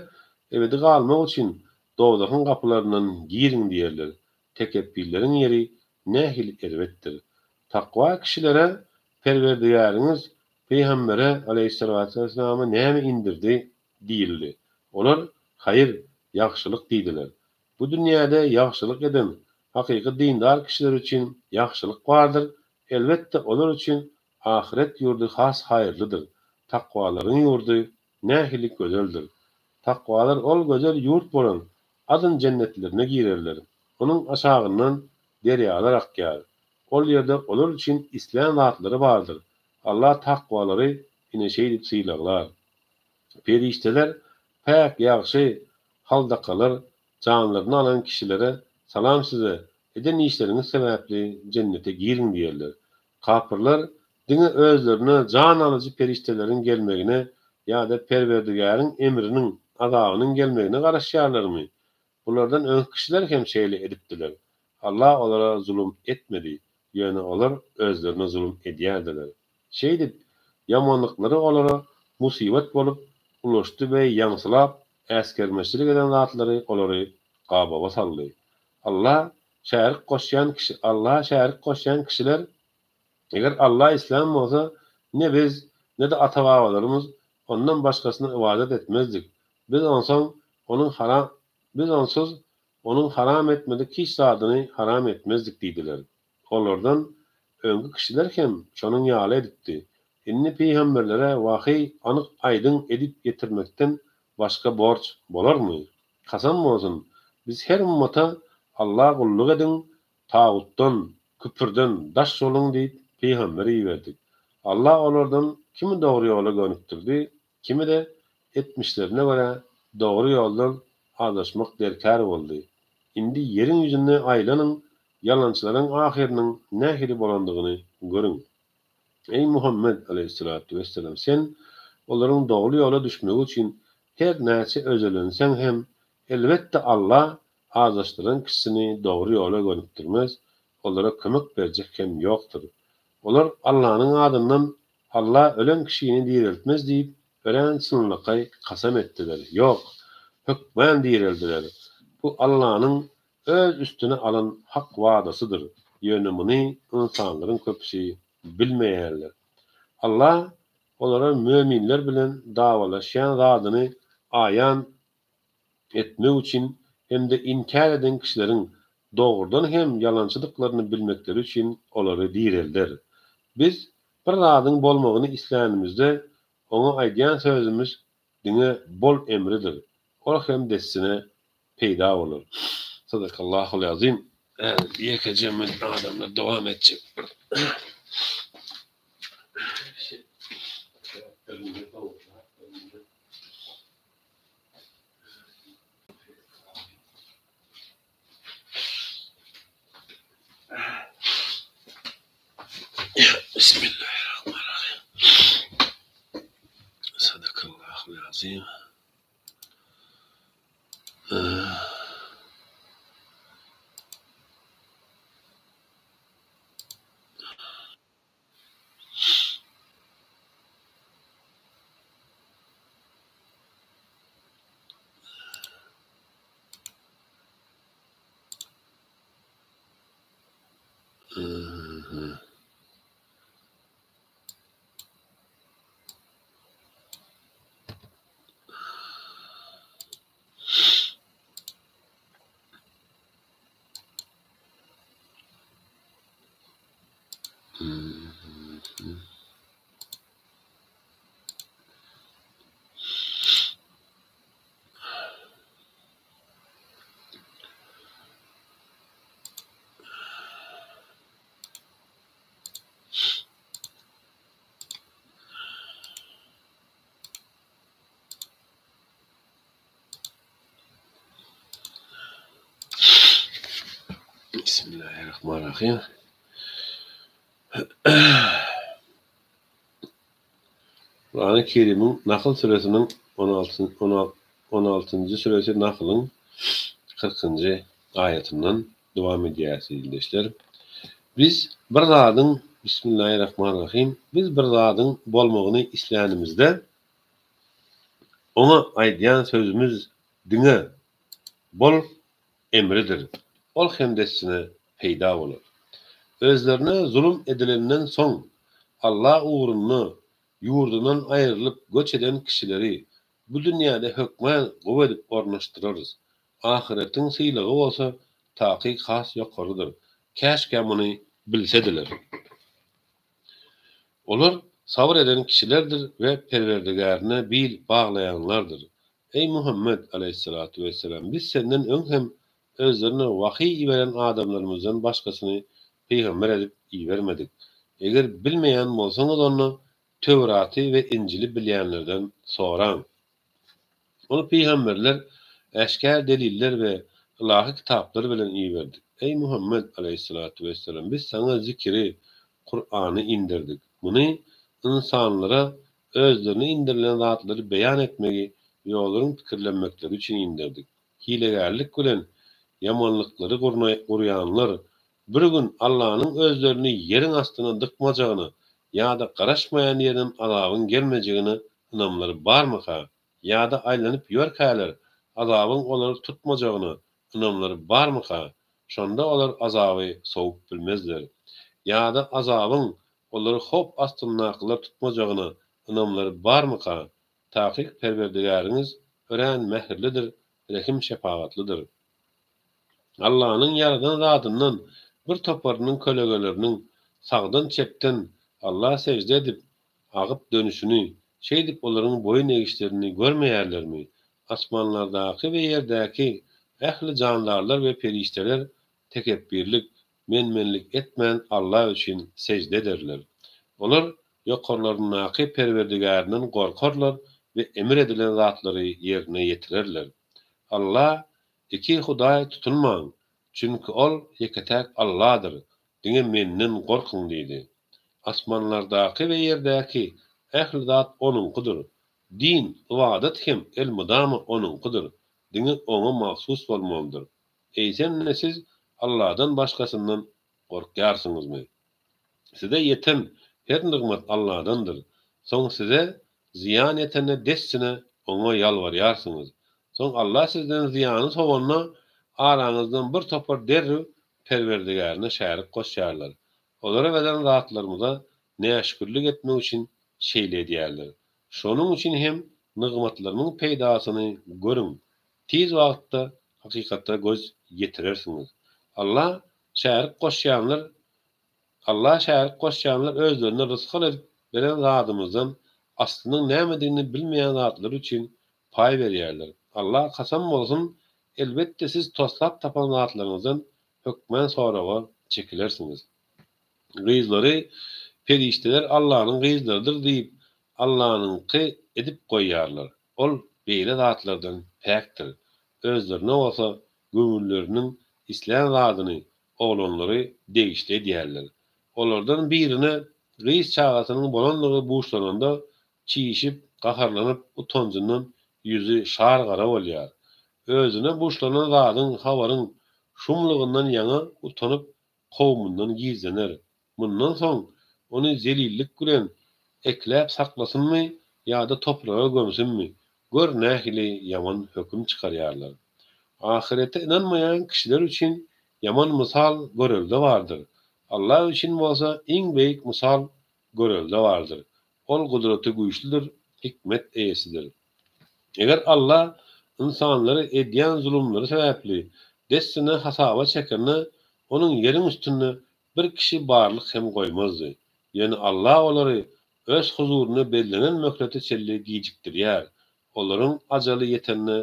ebedi galmak üçin dowzahyň gapylaryndan giriň diýerler. Tekepbirleriň ýeri nähili erbetdir! Takwa kişilere Perwerdigäriňiz pygambere aleýhissalatu wesselama näme indirdi? diýildi. Olar, Haýyr, ýagşylyk diýdiler. Bu dünýäde ýagşylyk eden, hakyky dindar kişiler üçin ýagşylyk bardyr, elbetde olar üçin Ahyret ýurdy has haýyrlydyr. Takwalaryň ýurdy nähili gözeldir! Takwalar ol gözel ýurt bolan Adn jennetlerine girerler. Onuň aşagyndan derýalar akýar. Ol ýerde olar üçin islän zatlary bardyr. Allah takwalary ine şeýdip sylaglar. Perişdeler päk, ýagşy haldakalar janlaryny alan kişilere Salam size, eden işleriňiz sebäpli jennete giriň diýerler. Kapyrlar diňe özlerine jan alyjy perişdeleriň gelmegine ýa-da Perwerdigäriň emriniň, azabynyň gelmegine garaşýarlarmy? Bulardan öňki kişiler hem şeýle edipdiler. Allah olara zulum etmedi, ýöne olar özlerine zulum edýärdiler. Şeýdip, ýamanlyklary olara musybat bolup ulaşdy we ýaňsylap, äsgermezçilik eden zatlary olary gabawa saldy. Alla şärik goşýan kişi Allaha şärik goşýan kişiler, eger Alla islän bolsa, ne biz, ne-de ata-babalarymyz Ondan başgasyna ybadat etmezdik. Biz onsoň Onuň haram biz onsuz Onuň haram etmedik hiç zadyny haram etmezdik diýdiler. Olardan öňki kişiler hem şonuň ýaly edipdi. Indi pygamberlere wahyý anyk-aýdyň edip ýetirmekden başga borç bolarmy? Kasam bolsun, biz her ymmata Alla gulluk ediň, tagutdan, küpürden, daş boluň diýip pygamber iberdik. Alla olardan kimi dogry ýola gönükdirdi, kimi-de etmişlerine görä dogry ýoldan azaşmak derkar boldy. Indi ýeriň ýüzünde aýlanyň, ýalançylaryň ahyrynyň nähili bolandygyny görüň. Eý, Muhammet, aleýhissalatu wesselam, sen olaryň dogry ýola düşmegi üçin her näçe özelenseň hem, elbetde Alla azaşdyran kişisini dogry ýola gönükdirmez, olara kömek berjek hem ýokdur. Olar Allanyň adyndan Alla ölen kişini direltmez diýip, örän çynlakaý kasam etdiler. Ýok, hökmän direldiler. Bu Allanyň Öz üstüne alan hak wadasydyr, ýöne muny ynsanlaryň köpüsi bilmeýärler. Alla olara möminler bilen dawalaşýan zadyny aýan etmek üçin hem-de inkär eden kişileriň dogrudan hem ýalançydyklaryny bilmekleri üçin olary direlder. Biz bir zadyň bolmagyny islänimizde, oňa aýdýan sözümiz diňe bol emridir. Ol hem dessine peýda bolar. Sadakallahul azim. Ýekeje men adamlar dowam etjek bir. Bismillahirrahmanirrahim. Sadakallahul azim. Bismillahirrahmanirrahim. Kurany Kerimiň Nahl süresiniň 16 süresi Nahlyň 40-njy aýatyndan dowam edýäris ildeşler. Biz bir zadyň Bismillahirrahmanirrahim. Biz bir zadyň bolmagyny islänimizde oňa aýdýan sözümiz diňe Bol emridir. Ol hem dessine peýda bolar. Özlerine zulum edilenden soň, Alla ugrunda ýurdundan aýrylyp göç eden kişileri bu dünýäde hökmän gowy edip ornaşdyrarys. Ahyretiň sylagy bolsa takyk has ýokarydyr. Käşgä muny bilsediler. Olar sabyr eden kişilerdir we Perwerdigärine bil baglaýanlardyr. Eý, Muhammet, aleýhissalatu wesselam, biz senden öň hem özlerine wahyý iberen adamlarymyzdan başgasyny pygamber edip ibermedik. Eger bilmeýän bolsaňyz onda Töwraty we Injili bilýänlerden soraň. Ony pygamberler, äşgär deliller we ylahy kitaplar bilen iberdik. Eý, Muhammet, aleýhissalatu wesselam, biz saňa zikiri, Kurany, inderdik. Muny ynsanlara özlerine inderilen zatlary beýan etmegi we olaryň pikirlenmekleri üçin inderdik. Hilegärlik bilen ýamanlyklary gurýanlar bir gün Allanyň özlerini ýeriň astyna dykmajagyna ýa-da garaşmaýan ýerden azabyň gelmejegine ynamlary barmyka? Ýa-da aýlanyp ýörkäler azabyň olary tutmajagyna ynamlary barmyka? Şonda olar azaby sowup bilmezler. Ýa-da azabyň olary howp astyndakylar tutmajagyna ynamlary barmyka? Takyk Perwerdigäriňiz örän mähirlidir, rehim-şepagatlydyr. Allanyň ýaradan zadyndan bir toparynyň kölegeleriniň sagdan-çepden Alla sežde edip, agyp dönüşini, şeýdip olaryň boýun egişlerini görmeýärlermi? Asmanlardaky we ýerdäki ähli jandarlar we perişdeler tekepbirlik, men-menlik etmän Alla üçin sežde ederler. Olar ýokarlaryndaky Perwerdigärinden gorkarlar we emir edilen zatlary ýerine ýetirerler. Alla iki hudaý tutunmaň, çünki Ol ýeke-täk Alladyr, diňe Menden gorkuň diýdi. Asmanlardaky we ýerdäki ähli zat Onuňkydyr. Din, ybadat hem elmydama Onuňkydyr, diňe Oňa mahsus bolmalydyr. Eýsem-de siz Alladan başgasyndan gorkýarsyňyzmy? Size ýeten her nygmat Alladandyr. Soň size zyýan ýetende dessine Oňa ýalbarýarsyňyz. Soň Alla sizden zyýany sowanda, araňyzdan bir topar derrew Perwerdigärine şärik goşýarlar. Olara beren zatlarymyza näşükürlik etmek üçin şeýle edýärler. Şonuň üçin hem nygmatlarymyň peýdasyny görüň, Tiz wagtda hakykata göz ýetirersiňiz. Alla şärik goşýanlar Alla şärik goşýanlar özlerine rysgal edip beren zadymyzdan aslynyň nämedigini bilmeýän zatlary üçin paý berýärler. Alla kasam bolsun, elbetde siz toslap tapan zatlaryňyzdan hökmän soraga çekilersiňiz. Gyzlary perişdeler Allanyň gyzlarydyr diýip Allanyňky edip goýýarlar. Ol beýle zatlardan päkdir. Özlerine bolsa göwünleriniň islän zadyny, oglanlary degişli edýärler. Olardan birine gyz çagasynyň bolandygy buşlananda, çişip, gaharlanyp, utanjyndan ýüzi şar gara bolýar. Özüne buşlanan zadyň, habaryň şumlugyndan ýaňa utanyp, kowumyndan gizlener. Mundan soň ony zelillik bilen ekläp saklasynmy ýa-da topraga gömsünmi, gör nähili ýaman höküm çykarýarlar. Ahyrete ynanmaýan kişiler üçin ýaman mysal görelde bardyr. Alla üçin bolsa iň beýik mysal görelde bardyr. Ol gudraty güýçlüdir, hikmet eýesidir. Eger Alla ynsanlary edýän zulumlary sebäpli dessine hasaba çekende, onuň ýeriň üstünde. bir kişi barlyk hem goýmazdy. Ýöne Allah olary Öz huzurynda bellenen möhlete çenli gijikdirýär. Olaryň ajaly ýetende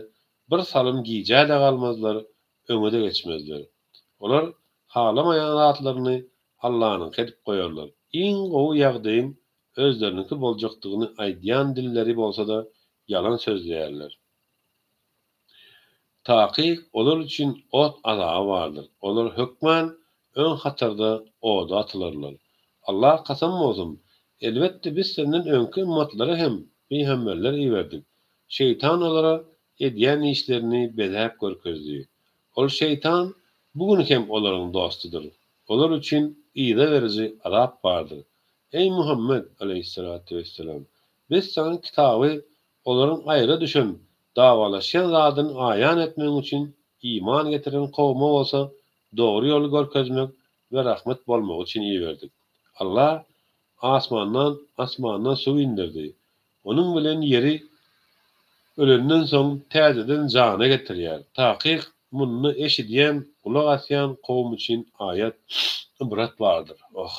bir salym gijä-de galmazlar, öňe-de geçmezler. Olar halamaýan zatlaryny Allanyňky edip goýarlar. Iň gowy ýagdaýyň özleriniňki boljakdygyny aýdýan dilleri bolsa-da ýalan sözleýärler. Takyk olar üçin ot azaby bardyr. Olar hökman öň hatarda oda atylarlar. Allaha kasam bolsun, elbetde biz senden öňki ymmatlara hem pygamberler iberdik. Şeýtan olara edýän işlerini bezäp görkezdi. Ol şeýtan bu gün hem olaryň dostudyr. Olar üçin yza beriji azap bardyr. Eý Muhammet, aleýhissalatu wesselam! Biz saňa kitaby olaryň aýra düşen, dawalaşýan zadyny aýan etmegiň üçin, iman getiren kowuma bolsa dogry ýoly görkezmek we rahmet bolmagy üçin iberdik. Allah asmandan asmandan suw inderdi. Onuň bilen ýeri ölenden soň täzeden jana getirýär. Takyk, munda eşidýän, gulak asýan kowum üçin aýat, ybrat bardyr. Oh!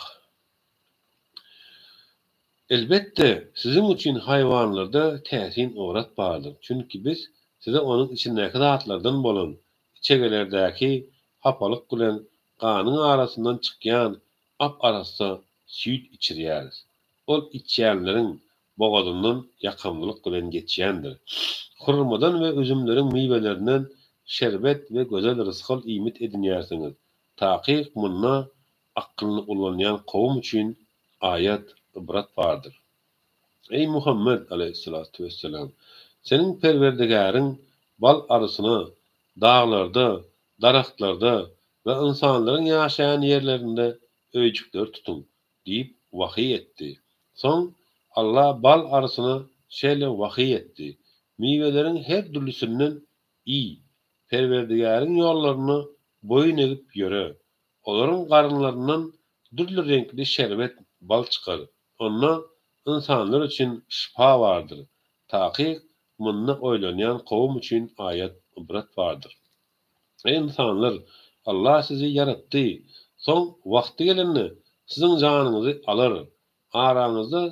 Elbetde, siziň üçin haýwanlarda täsin ybrat bardyr. Çünki biz size onuň içindäki zatlardan bolan, içegelerdäki hapalyk bilen ganyň arasyndan çykýan ap-arassa süýt içirýäris. Ol içýänleriň bogazyndan ýakamlylyk bilen geçýändir. Hurmadan we üzümleriň miwelerinden şerbet we gözel rysgal iýmit edinýärsiňiz. Takyk munda akylyny ulanýan kowum üçin aýat, ybrat bardyr. Eý, Muhammet, aleýhissalatu wesselam! Seniň Perwerdigäriň bal arysyna daglarda, daragtlarda we ynsanlaryň ýaşaýan ýerlerinde öýjükleri tutuň diýip wahyý etdi. Soň Allah bal arysyna şeýle wahyý etdi, Miweleriň her dürlüsinden iý, Perwerdigäriň ýollarynda boýun egip ýöre. Olaryň garynlaryndan dürli reňkli şerbet, bal çykar. Onda ynsanlar üçin şypa bardyr. Takyk, munda oýlanýan kowum üçin aýat, ybrat bardyr. Eý, ynsanlar! Allah sizi ýaratdy. Soň wagty gelende siziň janyňyzy alar. Araňyzda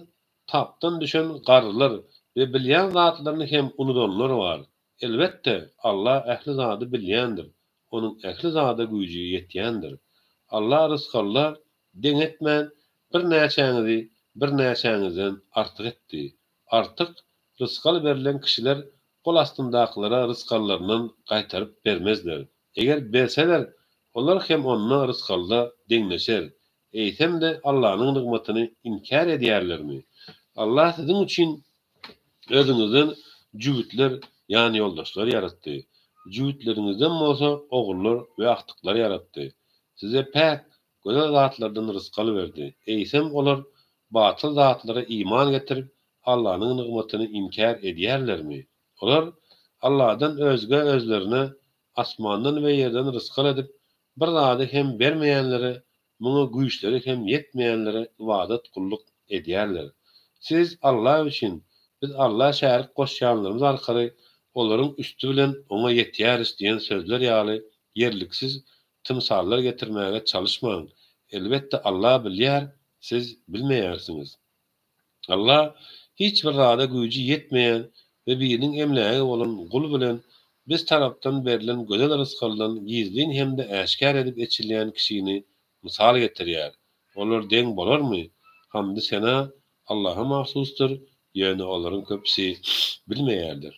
tapdan düşen garrylar we bilýän zatlaryny hem unudanlar bar. Elbetde, Allah ähli zady bilýändir, Onuň ähli zada güýji ýetýändir. Allah rysgalda deň etmän, birnäçäňizi birnäçäňizden artyk etdi. Artyk rysgal berlen kişiler gol astyndakylara rysgallaryndan gaýtaryp bermezler. Eger berseler, olar hem onda rysgalda deňleşer. Eýsem-de Allanyň nygmatyny inkär edýärlermi? Allah siziň üçin özüňizden jübütler, ýanýoldaşlar ýaratdy. Jübütleriňizden bolsa ogullar we agtyklar ýaratdy. Size päk, gözel zatlardan rysgal berdi. Eýsem olar batyl zatlara iman getirip, Allanyň nygmatyny inkär edýärlermi? Olar Alladan özge özlerine asmandan we ýerden rysgal edip, bir zady hem bermeýänlere, muňa güýçleri hem ýetmeýänlere ybadat, gulluk, edýärler. Siz Alla üçin, biz Alla şärik goşýanlarymyz arkaly olaryň üsti bilen Oňa ýetýäris diýen sözler ýaly ýerliksiz tymsallar getirmäge çalyşmaň. Elbetde Alla bilýär, siz bilmeýärsiňiz. Alla hiç bir zada güýji ýetmeýän we biriniň emlägi bolan gul bilen Biz tarapdan berlen gözel rysgaldan gizlin hem-de äşgär edip eçilýän kişini mysal getirýär. Olar deň bolarmy? Hamdy-sena Allaha mahsusdyr, ýöne olaryň köpüsi bilmeýärler.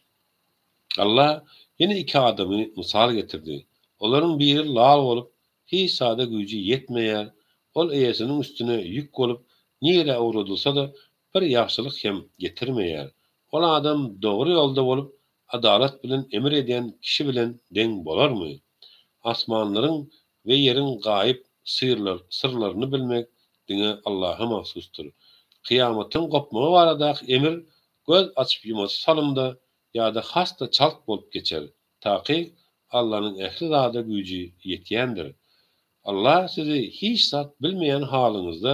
Alla ýene iki adamy mysal getirdi. Olaryň biri lal bolup, Hiç zada güýji ýetmeýär, ol eýesiniň üstüne ýük bolup, nirä ugradylsa-da, bir ýagşylyk hem getirmeýär. Ol adam dogry ýolda bolup, adalat bilen emir edýän kişi bilen deň bolarmy? Asmanlaryň we ýeriň gaýyp syrlaryny bilmek diňe Allaha mahsusdyr. Kyýamatyň gopmagy baradaky emir göz açyp-ýumasy salymda ýa-da has-da çalt bolup geçer. Takyk, Allanyň ähli zada güýji ýetýändir. Allah sizi hiç zat bilmeýän halyňyzda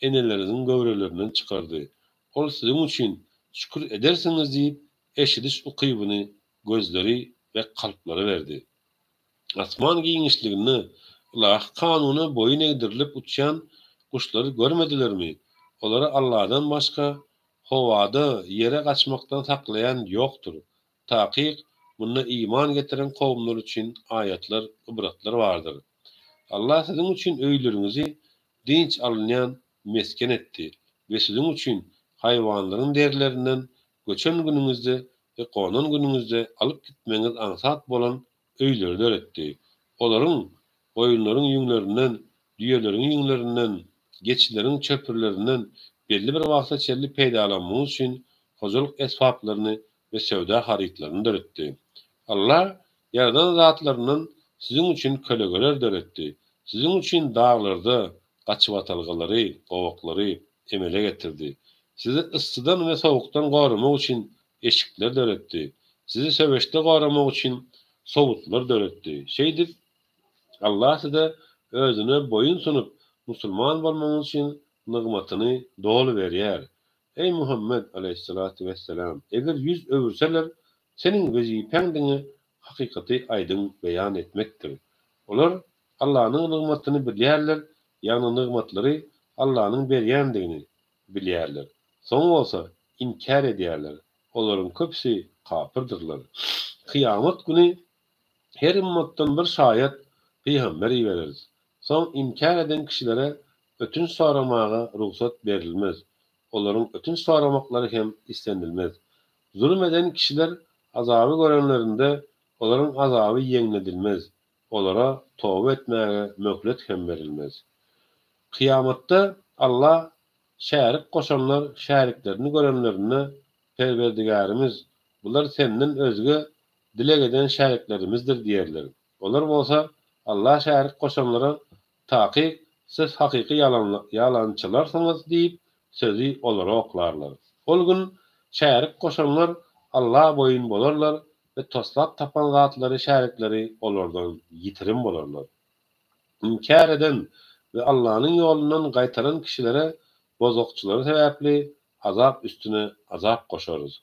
eneleriňiziň göwrelerinden çykardy. Ol siziň üçin, şükür edersiňiz diýip, eşidiş ukybyny, gözleri we kalplary berdi. Asman giňişliginde. Ylahy kanuna boýun egdirilip uçýan guşlary görmedilermi? Olary Alladan başga howada ýere gaçmakdan saklaýan ýokdur. Takyk, munda iman getiren kowumlar üçin aýatlar, ybratlar bardyr. Allah siziň üçin öýleriňizi dynç alynýan mesgen etdi we siziň üçin haýwanlaryň derilerinden göçen günüňizde we gonan günüňizde alyp gitmegiňiz aňsat bolan öýleri döretdi. Olaryň, goýunlaryň ýüňlerinden, düýeleriň ýüňlerinden, geçileriň çöpürlerinden belli bir wagta çenli peýdalanmagyňyz üçin hojalyk esbaplaryny we söwda harytlaryny döretdi. Allah ýaradan zatlaryndan siziň üçin kölegeler döretdi. Siziň üçin daglarda gaçybatalgalary, gowaklary, emele getirdi. Sizi yssydan we sowukdan goramak üçin eşikler döretdi. Sizi söweşde goramak üçin sowutlar döretdi. Şeýdip, Allah size Özüne boýun sunup, musulman bolmagyňyz üçin nygmatyny doly berýär. Eý, Muhammet, aleýhissalatu wesselam, eger ýüz öwürseler, seniň wezipäň diňe hakykaty aýdyň beýan etmekdir. Olar Allanyň nygmatyny bilýärler, ýagny nygmatlary Allanyň berýändigini bilýärler. Soň bolsa inkär edýärler. Olaryň köpüsi kapyrdyrlar. Kyýamat güni her ymmatdan bir şaýat, pygamber, ibereris. Soň inkär eden kişilere ötünç soramaga rugsat berilmez. Olaryň ötünç soramaklary hem islenilmez. Zulum eden kişiler azaby görenlerinde olaryň azaby ýeňledilmez. Olara toba etmäge möhlet hem berilmez. Kyýamatda Alla şärik goşanlar şäriklerini görenlerinde, Perwerdigärimiz, bular Senden özge dileg eden şäriklerimizdir diýerler. Olar bolsa Alla şärik goşanlara, Takyk, siz hakyky ýalançylarsyňyz diýip, sözi olara oklarlar. Ol gün şärik goşanlar Alla boýun bolarlar we toslap tapan zatlary şärikleri olardan ýitirim bolarlar. Inkär eden we Allanyň ýolundan gaýtaran kişilere bozgakçylary sebäpli azap üstüne azap goşarys.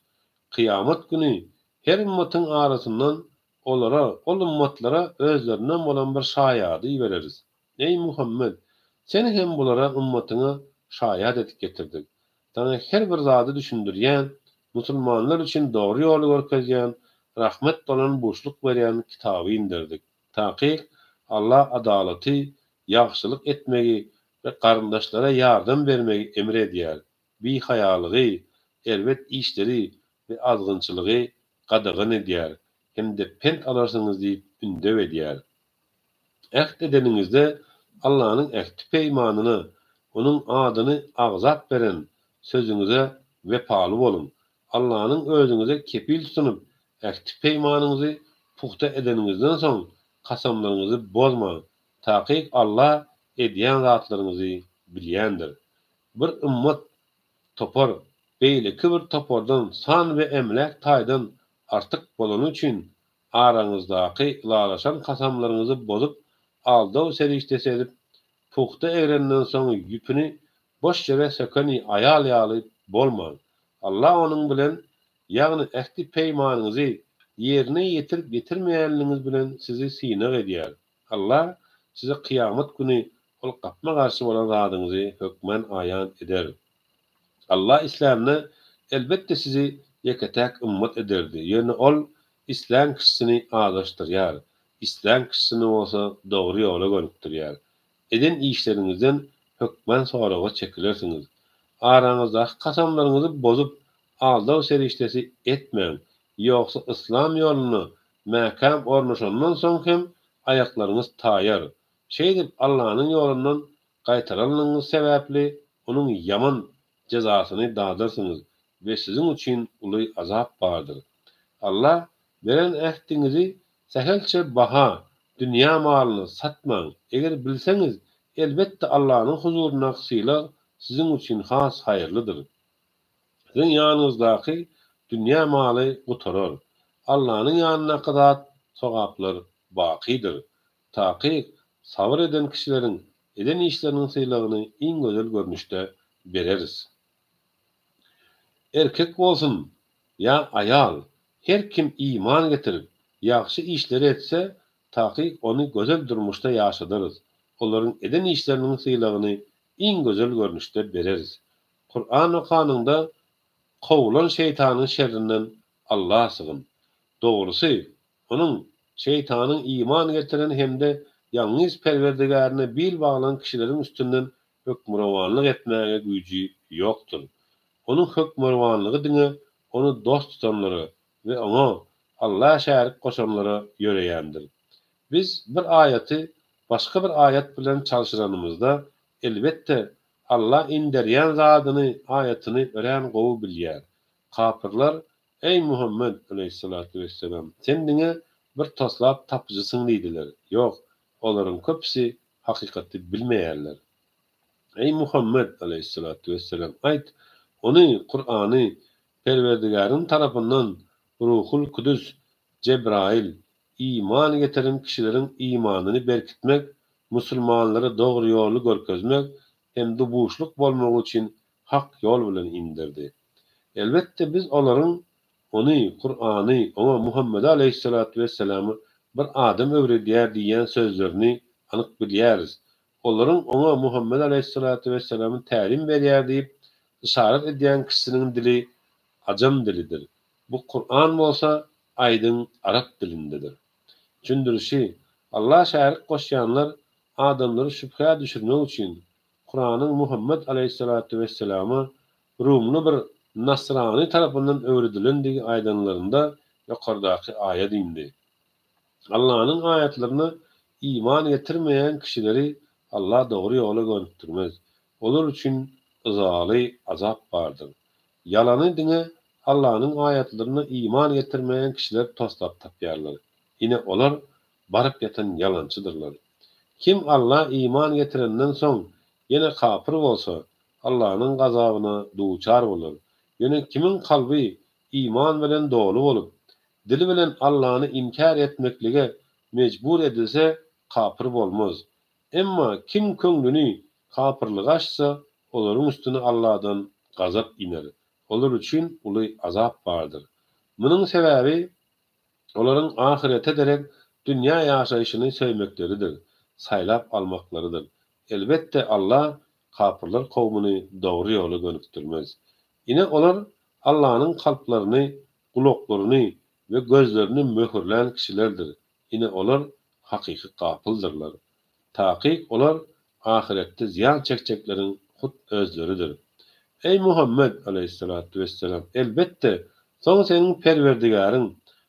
Kyýamat güni her ymmatyň arasyndan olara, ol ymmatlara özlerinden bolan bir şaýady ibereris. Eý, Muhammet! Seni hem bulara, ymmatyňa, şaýat edip getirdik. Saňa her bir zady düşündirýän, musulmanlar üçin dogry ýoly görkezýän, rahmet bolan buşluk berýän kitaby inderdik. Takyk, Allah adalaty, ýagşylyk etmegi we garyndaşlara ýardam bermegi emr edýär. Bihaýalygy, erbet işleri we azgynçylygy gadagan edýär hem-de pent alarsyňyz diýip ündew edýär. Äht edeniňizde Allanyň ähti-peýmanyna, Onuň adyny agzap beren sözüňize wepaly boluň. Allanyň özüňize kepil tutunyp, ähti-peýmanyňyzy pugta edeniňizden soň, kasamlaryňyzy bozmaň. Takyk Alla edýän zatlaryňyzy bilýändir. Bir ymmat, topar, beýleki bir topardan san we emläk taýdan artyk bolany üçin, Araňyzdaky ylalaşan kasamlaryňyzy bozup, aldaw serişdesi edip, pugta egrenden soň ýüpüni boş ýere söken aýal ýaly bolmaň. Allah onuň bilen, ýagny ähdi-peýmanyňyzy ýerine ýetirip-ýetirmeýänligiňiz bilen sizi synag edýär. Allah size kyýamat güni ol gapma-garşy bolan zadyňyzy hökman aýan eder. Allah islände, elbetde sizi ýeke-täk ymmat ederdi, ýöne Ol islän kişisini azaşdyrýar, islän kişisini bolsa dogry ýola gönükdirýär. Eden işleriňizden hökman soraga çekilersiňiz. Araňyzdaky kasamlaryňyzy bozup, aldaw serişdesi etmäň, ýogsa yslam ýoluna mäkäm ornaşandan soň hem aýaklaryňyz taýar. Şeýdip Allanyň ýolundan gaýtaranlygyňyz sebäpli onuň ýaman jezasyny dadarsyňyz we siziň üçin uly azap bardyr. Alla beren ähtiňizi sähelçe baha, dünýä malyna, satmaň, eger bilseňiz, elbetde Allanyň huzuryndaky sylag siziň üçin has haýyrlydyr. Siziň ýanyňyzdaky dünýä maly gutarar. Allanyň ýanyndaky zat, sogaplar bakydyr. Takyk, sabyr eden kişileriň eden işleriniň sylagyny iň gözel görnüşde bereris. Erkek bolsun ýa aýal, her kim iman getirip, ýagşy işleri etse, Takyk ony gözel durmuşda ýaşadarys. Olaryň eden işleriniň sylagyny iň gözel görnüşde bereris. Kuran okanyňda kowulan şeýtanyň şerrinden Alla sygyn. Dogrusy, onuň, şeýtanyň iman getiren hem-de ýalňyz Perwerdigärine bil baglan kişileriň üstünden hökmürowanlyk etmäge güýji ýokdur. Onuň hökmürowanlygy diňe ony dost tutanlara we oňa, Alla şärik goşanlara ýöreýändir. Biz bir aýaty başga bir aýat bilen çalşyranymyzda, elbetde, Alla inderýän zadyny, aýatyny örän gowy bilýär. Kapyrlar, Eý, Muhammet, aleýhissalatu wesselam, sen diňe bir toslap tapyjysyň diýdiler. Ýok, olaryň köpüsi hakykaty bilmeýärler. Eý, Muhammet, aleýhissalatu wesselam, aýt, Ony, Kurany, Perwerdigäriň tarapyndan Ruhul Kudüs, Jebraýyl, iman getiren kişileriň imanyny berkitmek, musulmanlara dogry ýoly görkezmek hem-de buşluk bolmagy üçin hak ýol bilen inderdi. Elbetde, biz olaryň Ony, Kurany, oňa, Muhammede aleýhissalatu wesselama, bir adam öwredýär diýýän sözlerini anyk bilýäris. Olaryň oňa, Muhammet aleýhissalatu wesselama, tälim berýär diýip, yşarat edýän kişisiniň dili ajam dilidir. Bu Kuran bolsa aýdyň arap dilindedir. Düşündirişi, Alla şärik goşýanlar adamlary şübhä düşürmek üçin, Kuranyň Muhammet aleýhissalatu wesselama rumly bir nasrany tarapyndan öwredilendigi aýdanlarynda ýokardaky aýat indi. Allanyň aýatlaryna iman getirmeýän kişileri Alla dogry ýola gönükdirmez. Olar üçin yzaly azap bardyr. Ýalany diňe Allanyň aýatlaryna iman getirmeýän kişiler toslap tapýarlar. Ine olar baryp ýatan ýalançydyrlar. Kim Alla iman getirenden soň ýene kapyr bolsa, Allanyň gazabyna duçar bolar. Ýöne kimiň kalby iman bilen doly bolup, dili bilen Allany inkär etmeklige mejbur edilse, kapyr bolmaz. Emma kim köňlüni kapyrlyga açsa, olaryň üstüne Alladan gazap iner. Olar üçin uly azap bardyr. Munuň sebäbi, olaryň ahyrete derek dünýä ýaşaýşyny söýmekleridir, saýlap almaklarydyr. Elbetde, Alla kapyrlar kowmuny dogry ýola gönükdirmez. Ine, olar Allanyň kalplaryny, gulaklaryny we gözlerini möhürlän kişilerdir. Ine, olar hakyky gapyldyrlar. Takyk olar ahyretde zyýan çekjekleriň hut özleridir. Eý, Muhammet, aleýhissalatu wesselam, elbetde, soň seniň Perwerdigäriň,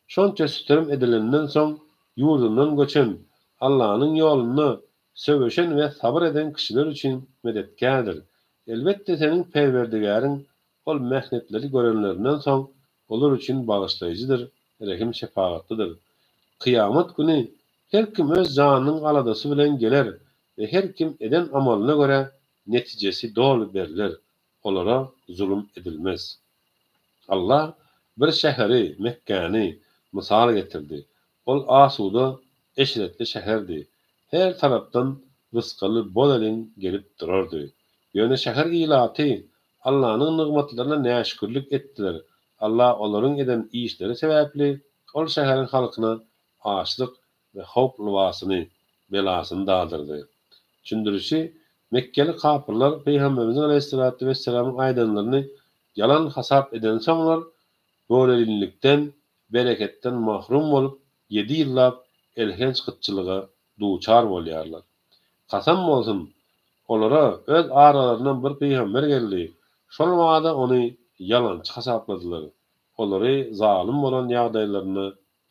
şonça sütem edilenden soň ýurdundan göçen, Allanyň ýolunda söweşen we sabyr eden kişiler üçin medetkärdir. Elbetde, seniň Perwerdigäriň ol mähnetleri görenlerinden soň olar üçin bagyşlaýjydyr, rehim-şepagatlydyr. Kyýamat güni her kim öz janynyň aladasy bilen geler we her kim eden amalyna görä netijesi doly berler, olara zulum edilmez. Allah bir şäheri, Mekgäni, mysal getirdi. Ol asuda, eşretli şäherdi. Her tarapdan rysgaly bol-elin gelip durardy. Ýöne şäher ilaty Allanyň nygmatlaryna näşükürlik etdiler. Alla olaryň eden işleri sebäpli ol şäheriň halkyna açlyk we howp lybasyny, belasyny dadyrdy. Düşündirişi, Mekgeli kapyrlar Pygamberimiziň aleýhissalatu wessalamyň aýdanlaryny ýalan hasap edensoňlar, bolelinlikden, bereketden mahrum bolup, ýedi ýyllap elhenç gytçylyga duçar bolýarlar. Kasam bolsun, olara öz aralaryndan bir pygamber geldi, şol bada ony ýalançy hasapladylar, olary zalym bolan ýagdaýlarynda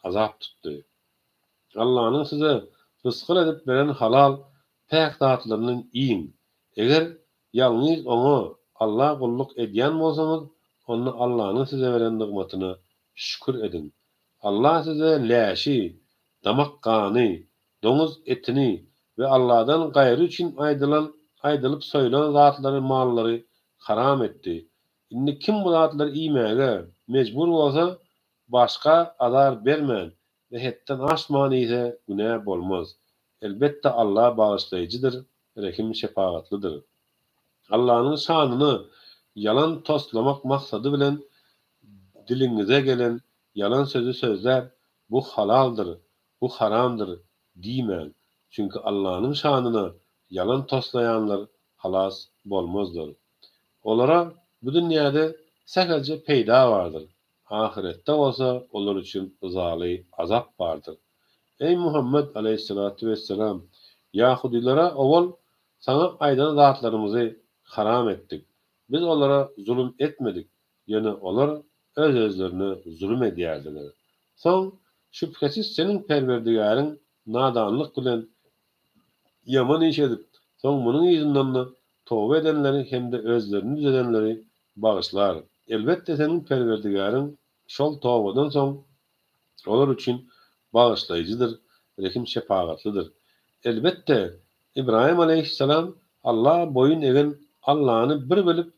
azap tutdy. Allanyň size rysgal edip beren halal, päk zatlaryndan iýiň. Eger ýalňyz Oňa, Alla gulluk edýän bolsaňyz, onda Allanyň size beren nygmatyna şükür ediň. Alla size läşi, damak gany, doňuz etini we Alladan gaýry üçin aýdylan, aýdylyp soýlan zatlary, mallary haram etdi. Indi kim bu zatlary iýmäge mejbur bolsa, başga azar bermän we hetden aşman iýse günä bolmaz. Elbetde Alla bagyşlaýjydyr, rehim-şepagatlydyr. Allanyň şanyna ýalan toslamak maksady bilen diliňize gelen ýalan sözi sözläp, Bu halaldyr, bu haramdyr. diýmäň. Çünki Allanyň şanyna ýalan toslaýanlar halas bolmazlar. Olara bu dünýäde sähelçe peýda bardyr. Ahyretde bolsa olar üçin yzaly azap bardyr. Eý Muhammet aleýhissalatu wesselam! Ýahudylara owal saňa aýdan zatlarymyzy haram etdik. Biz olara zulum etmedik, ýöne olar öz-özlerine zulum edýärdiler. Soň, şübhesiz seniň Perwerdigäriň nadanlyk bilen ýaman iş edip, soň munuň yzyndan-da toba edenleri hem-de özlerini düzedenleri bagyşlar. Elbetde seniň Perwerdigäriň şol tobadan soň olar üçin bagyşlaýjydyr, rehim-şepagatlydyr. Elbetde, Ybraýym aleýhissalam Alla boýun egen Allany bir bilip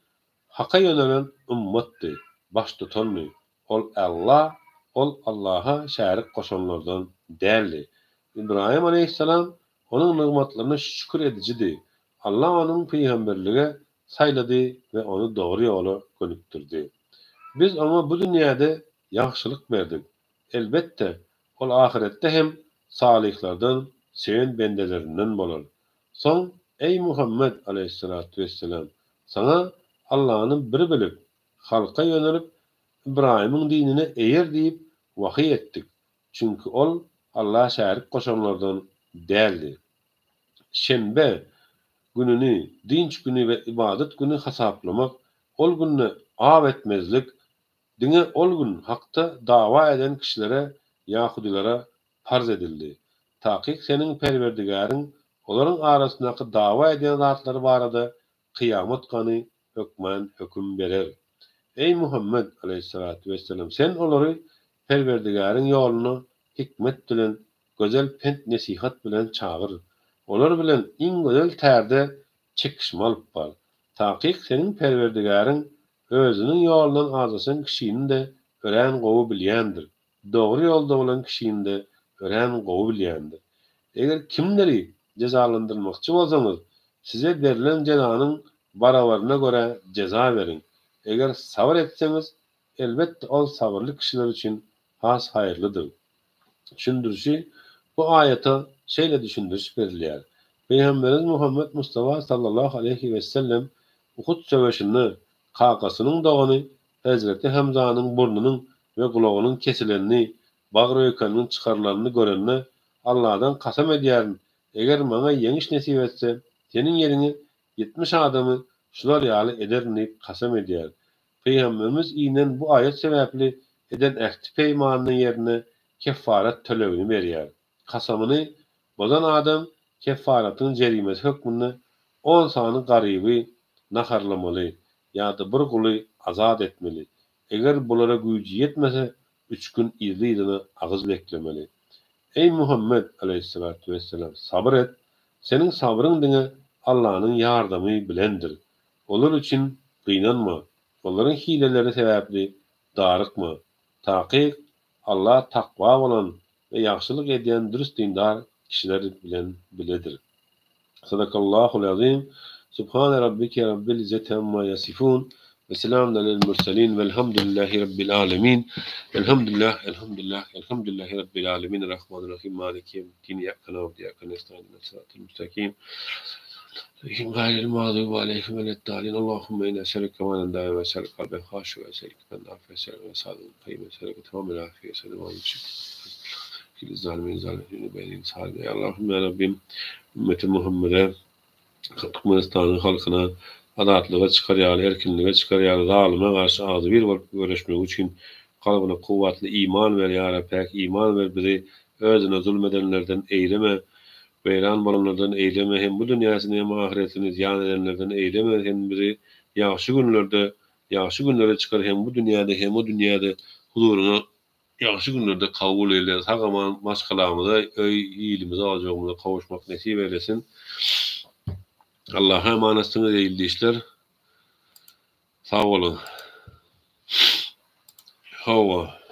Haka ýönelen ymmatdy, baştutandy. Ol Alla, ol Allaha şärik goşanlardan däldi. Ybraýym aleýhissalam Onuň nygmatlaryna şükür edijidi. Alla onuň pygamberlige saýlady we ony dogry ýola gönükdirdi. Biz oňa bu dünýäde ýagşylyk berdik. Elbetde, ol ahyretde hem salyhlardan, söýen bendelerinden bolar. Soň, eý Muhammet aleýhissalatu wesselam, saňa Allany bir bilip, halka ýönelip, Ybraýymyň dinine eýer diýip wahyý etdik. Çünki ol Alla şärik goşanlardan däldi. Şenbe gününi dynç güni we ybadat güni hasaplamak, ol günde aw etmezlik diňe ol gün hakda dawa eden kişilere, ýahudylara parz edildi. Takyk seniň Perwerdigäriň olaryň arasyndaky dawa edýän zatlary barada kyýamat gany hökman höküm berer. Eý Muhammet, aleýhissalatu wesselam, sen olary Perwerdigäriň ýoluna hikmet bilen, gözel pent-nesihat bilen çagyr. Olar bilen iň gözel tärde çekişme alyp bar. Takyk seniň Perwerdigäriň Özüniň ýolundan azaşan kişini-de örän gowy bilýändir, dogry ýolda bolan kişini-de örän gowy bilýändir. Eger kimleri jezalandyrmakçy bolsaňyz, size berlen jezanyň barabaryna görä jeza beriň. Eger sabyr etseňiz, elbetde ol sabyrly kişiler üçin has haýyrlydyr. Düşündirişi, Bu aýata şeýle düşündiriş berilýär, Pygamberimiz Muhammet Mustafa sallallahu aleýhi wessellem Uhud söweşinde kakasynyň dogany Hezreti Hamzanyň burnunyň we gulagynyň kesilenini, bagyr-öýkeniniň çykarylanyny görende, Alladan kasam edýärin, eger maňa ýeňiş nesip etse, seniň ýeriňe 70 adamy şular ýaly ederin diýip kasam edýär. Pygamberimiz inen bu aýat sebäpli eden ähti-peýmanynyň ýerine keffaret tölegini berýär. Kasamyny bozan adam keffaratyň jerimesi hökmünde on sany garyby naharlamaly ýa-da bir guly azat etmeli. Eger bulara güýji ýetmese, üç gün yzly-yzyna agyz beklemeli. Eý, Muhammet, aleýhissalatu wesselam, sabyr et! Seniň sabryň diňe Allanyň ýardamy bilendir. Olar üçin gynanma, olaryň hileleri sebäpli darykma. Takyk, Alla takwa bolan we ýagşylyk edýän dürs dindar kişiler bilen biledir. Sadakallahul azim. Subhane rabbike rabbil izzeti amma ýasifun we selamun alel murselin velhamdülillahi rabbil alemin. Elhamdülillah elhamdülillah elhamdülillahi rabbil alemin Errahmanirrahim maliki yevmiddin İyyake na'budu ve iyyake nestaîn ihdinas sıratal müstakim Gaýril mağdubi aleýhim weleddalin Allahümme inna eselüke imanen daime ve eselüke kalben haşi ve eselüke ben afiye eselüke ve sadıkın kayyim eselüke tamamel afiye eselüke ve şükür zalimin zalimin benin salim Ey Allahüm ya Rabbim ümmeti Muhammed'e Türkmenistanyň halkyna azatlyga çykar ýaly erkinlige çykar ýaly zalyma garşy agzybir bolup göreşmegi üçin kalbyna kuwwatly iman ber ýa Rab päk iman ber bizi özüne zulm edenlerden eýleme Weýran bolanlardan eýleme hem bu dünýäsini hem ahyretini zyýan edenlerden eýleme sen bizi ýagşy günlerde ýagşy günlere çykar hem bu dünýäde hem o dünýäde huzuryňa ýagşy günlerde kabul eýle sag aman maşgalamyza öý ilimize ojagymyza kowuşmak nesip eýlesin Allaha emanatsyňyz eý ildeşler sag boluň hawa.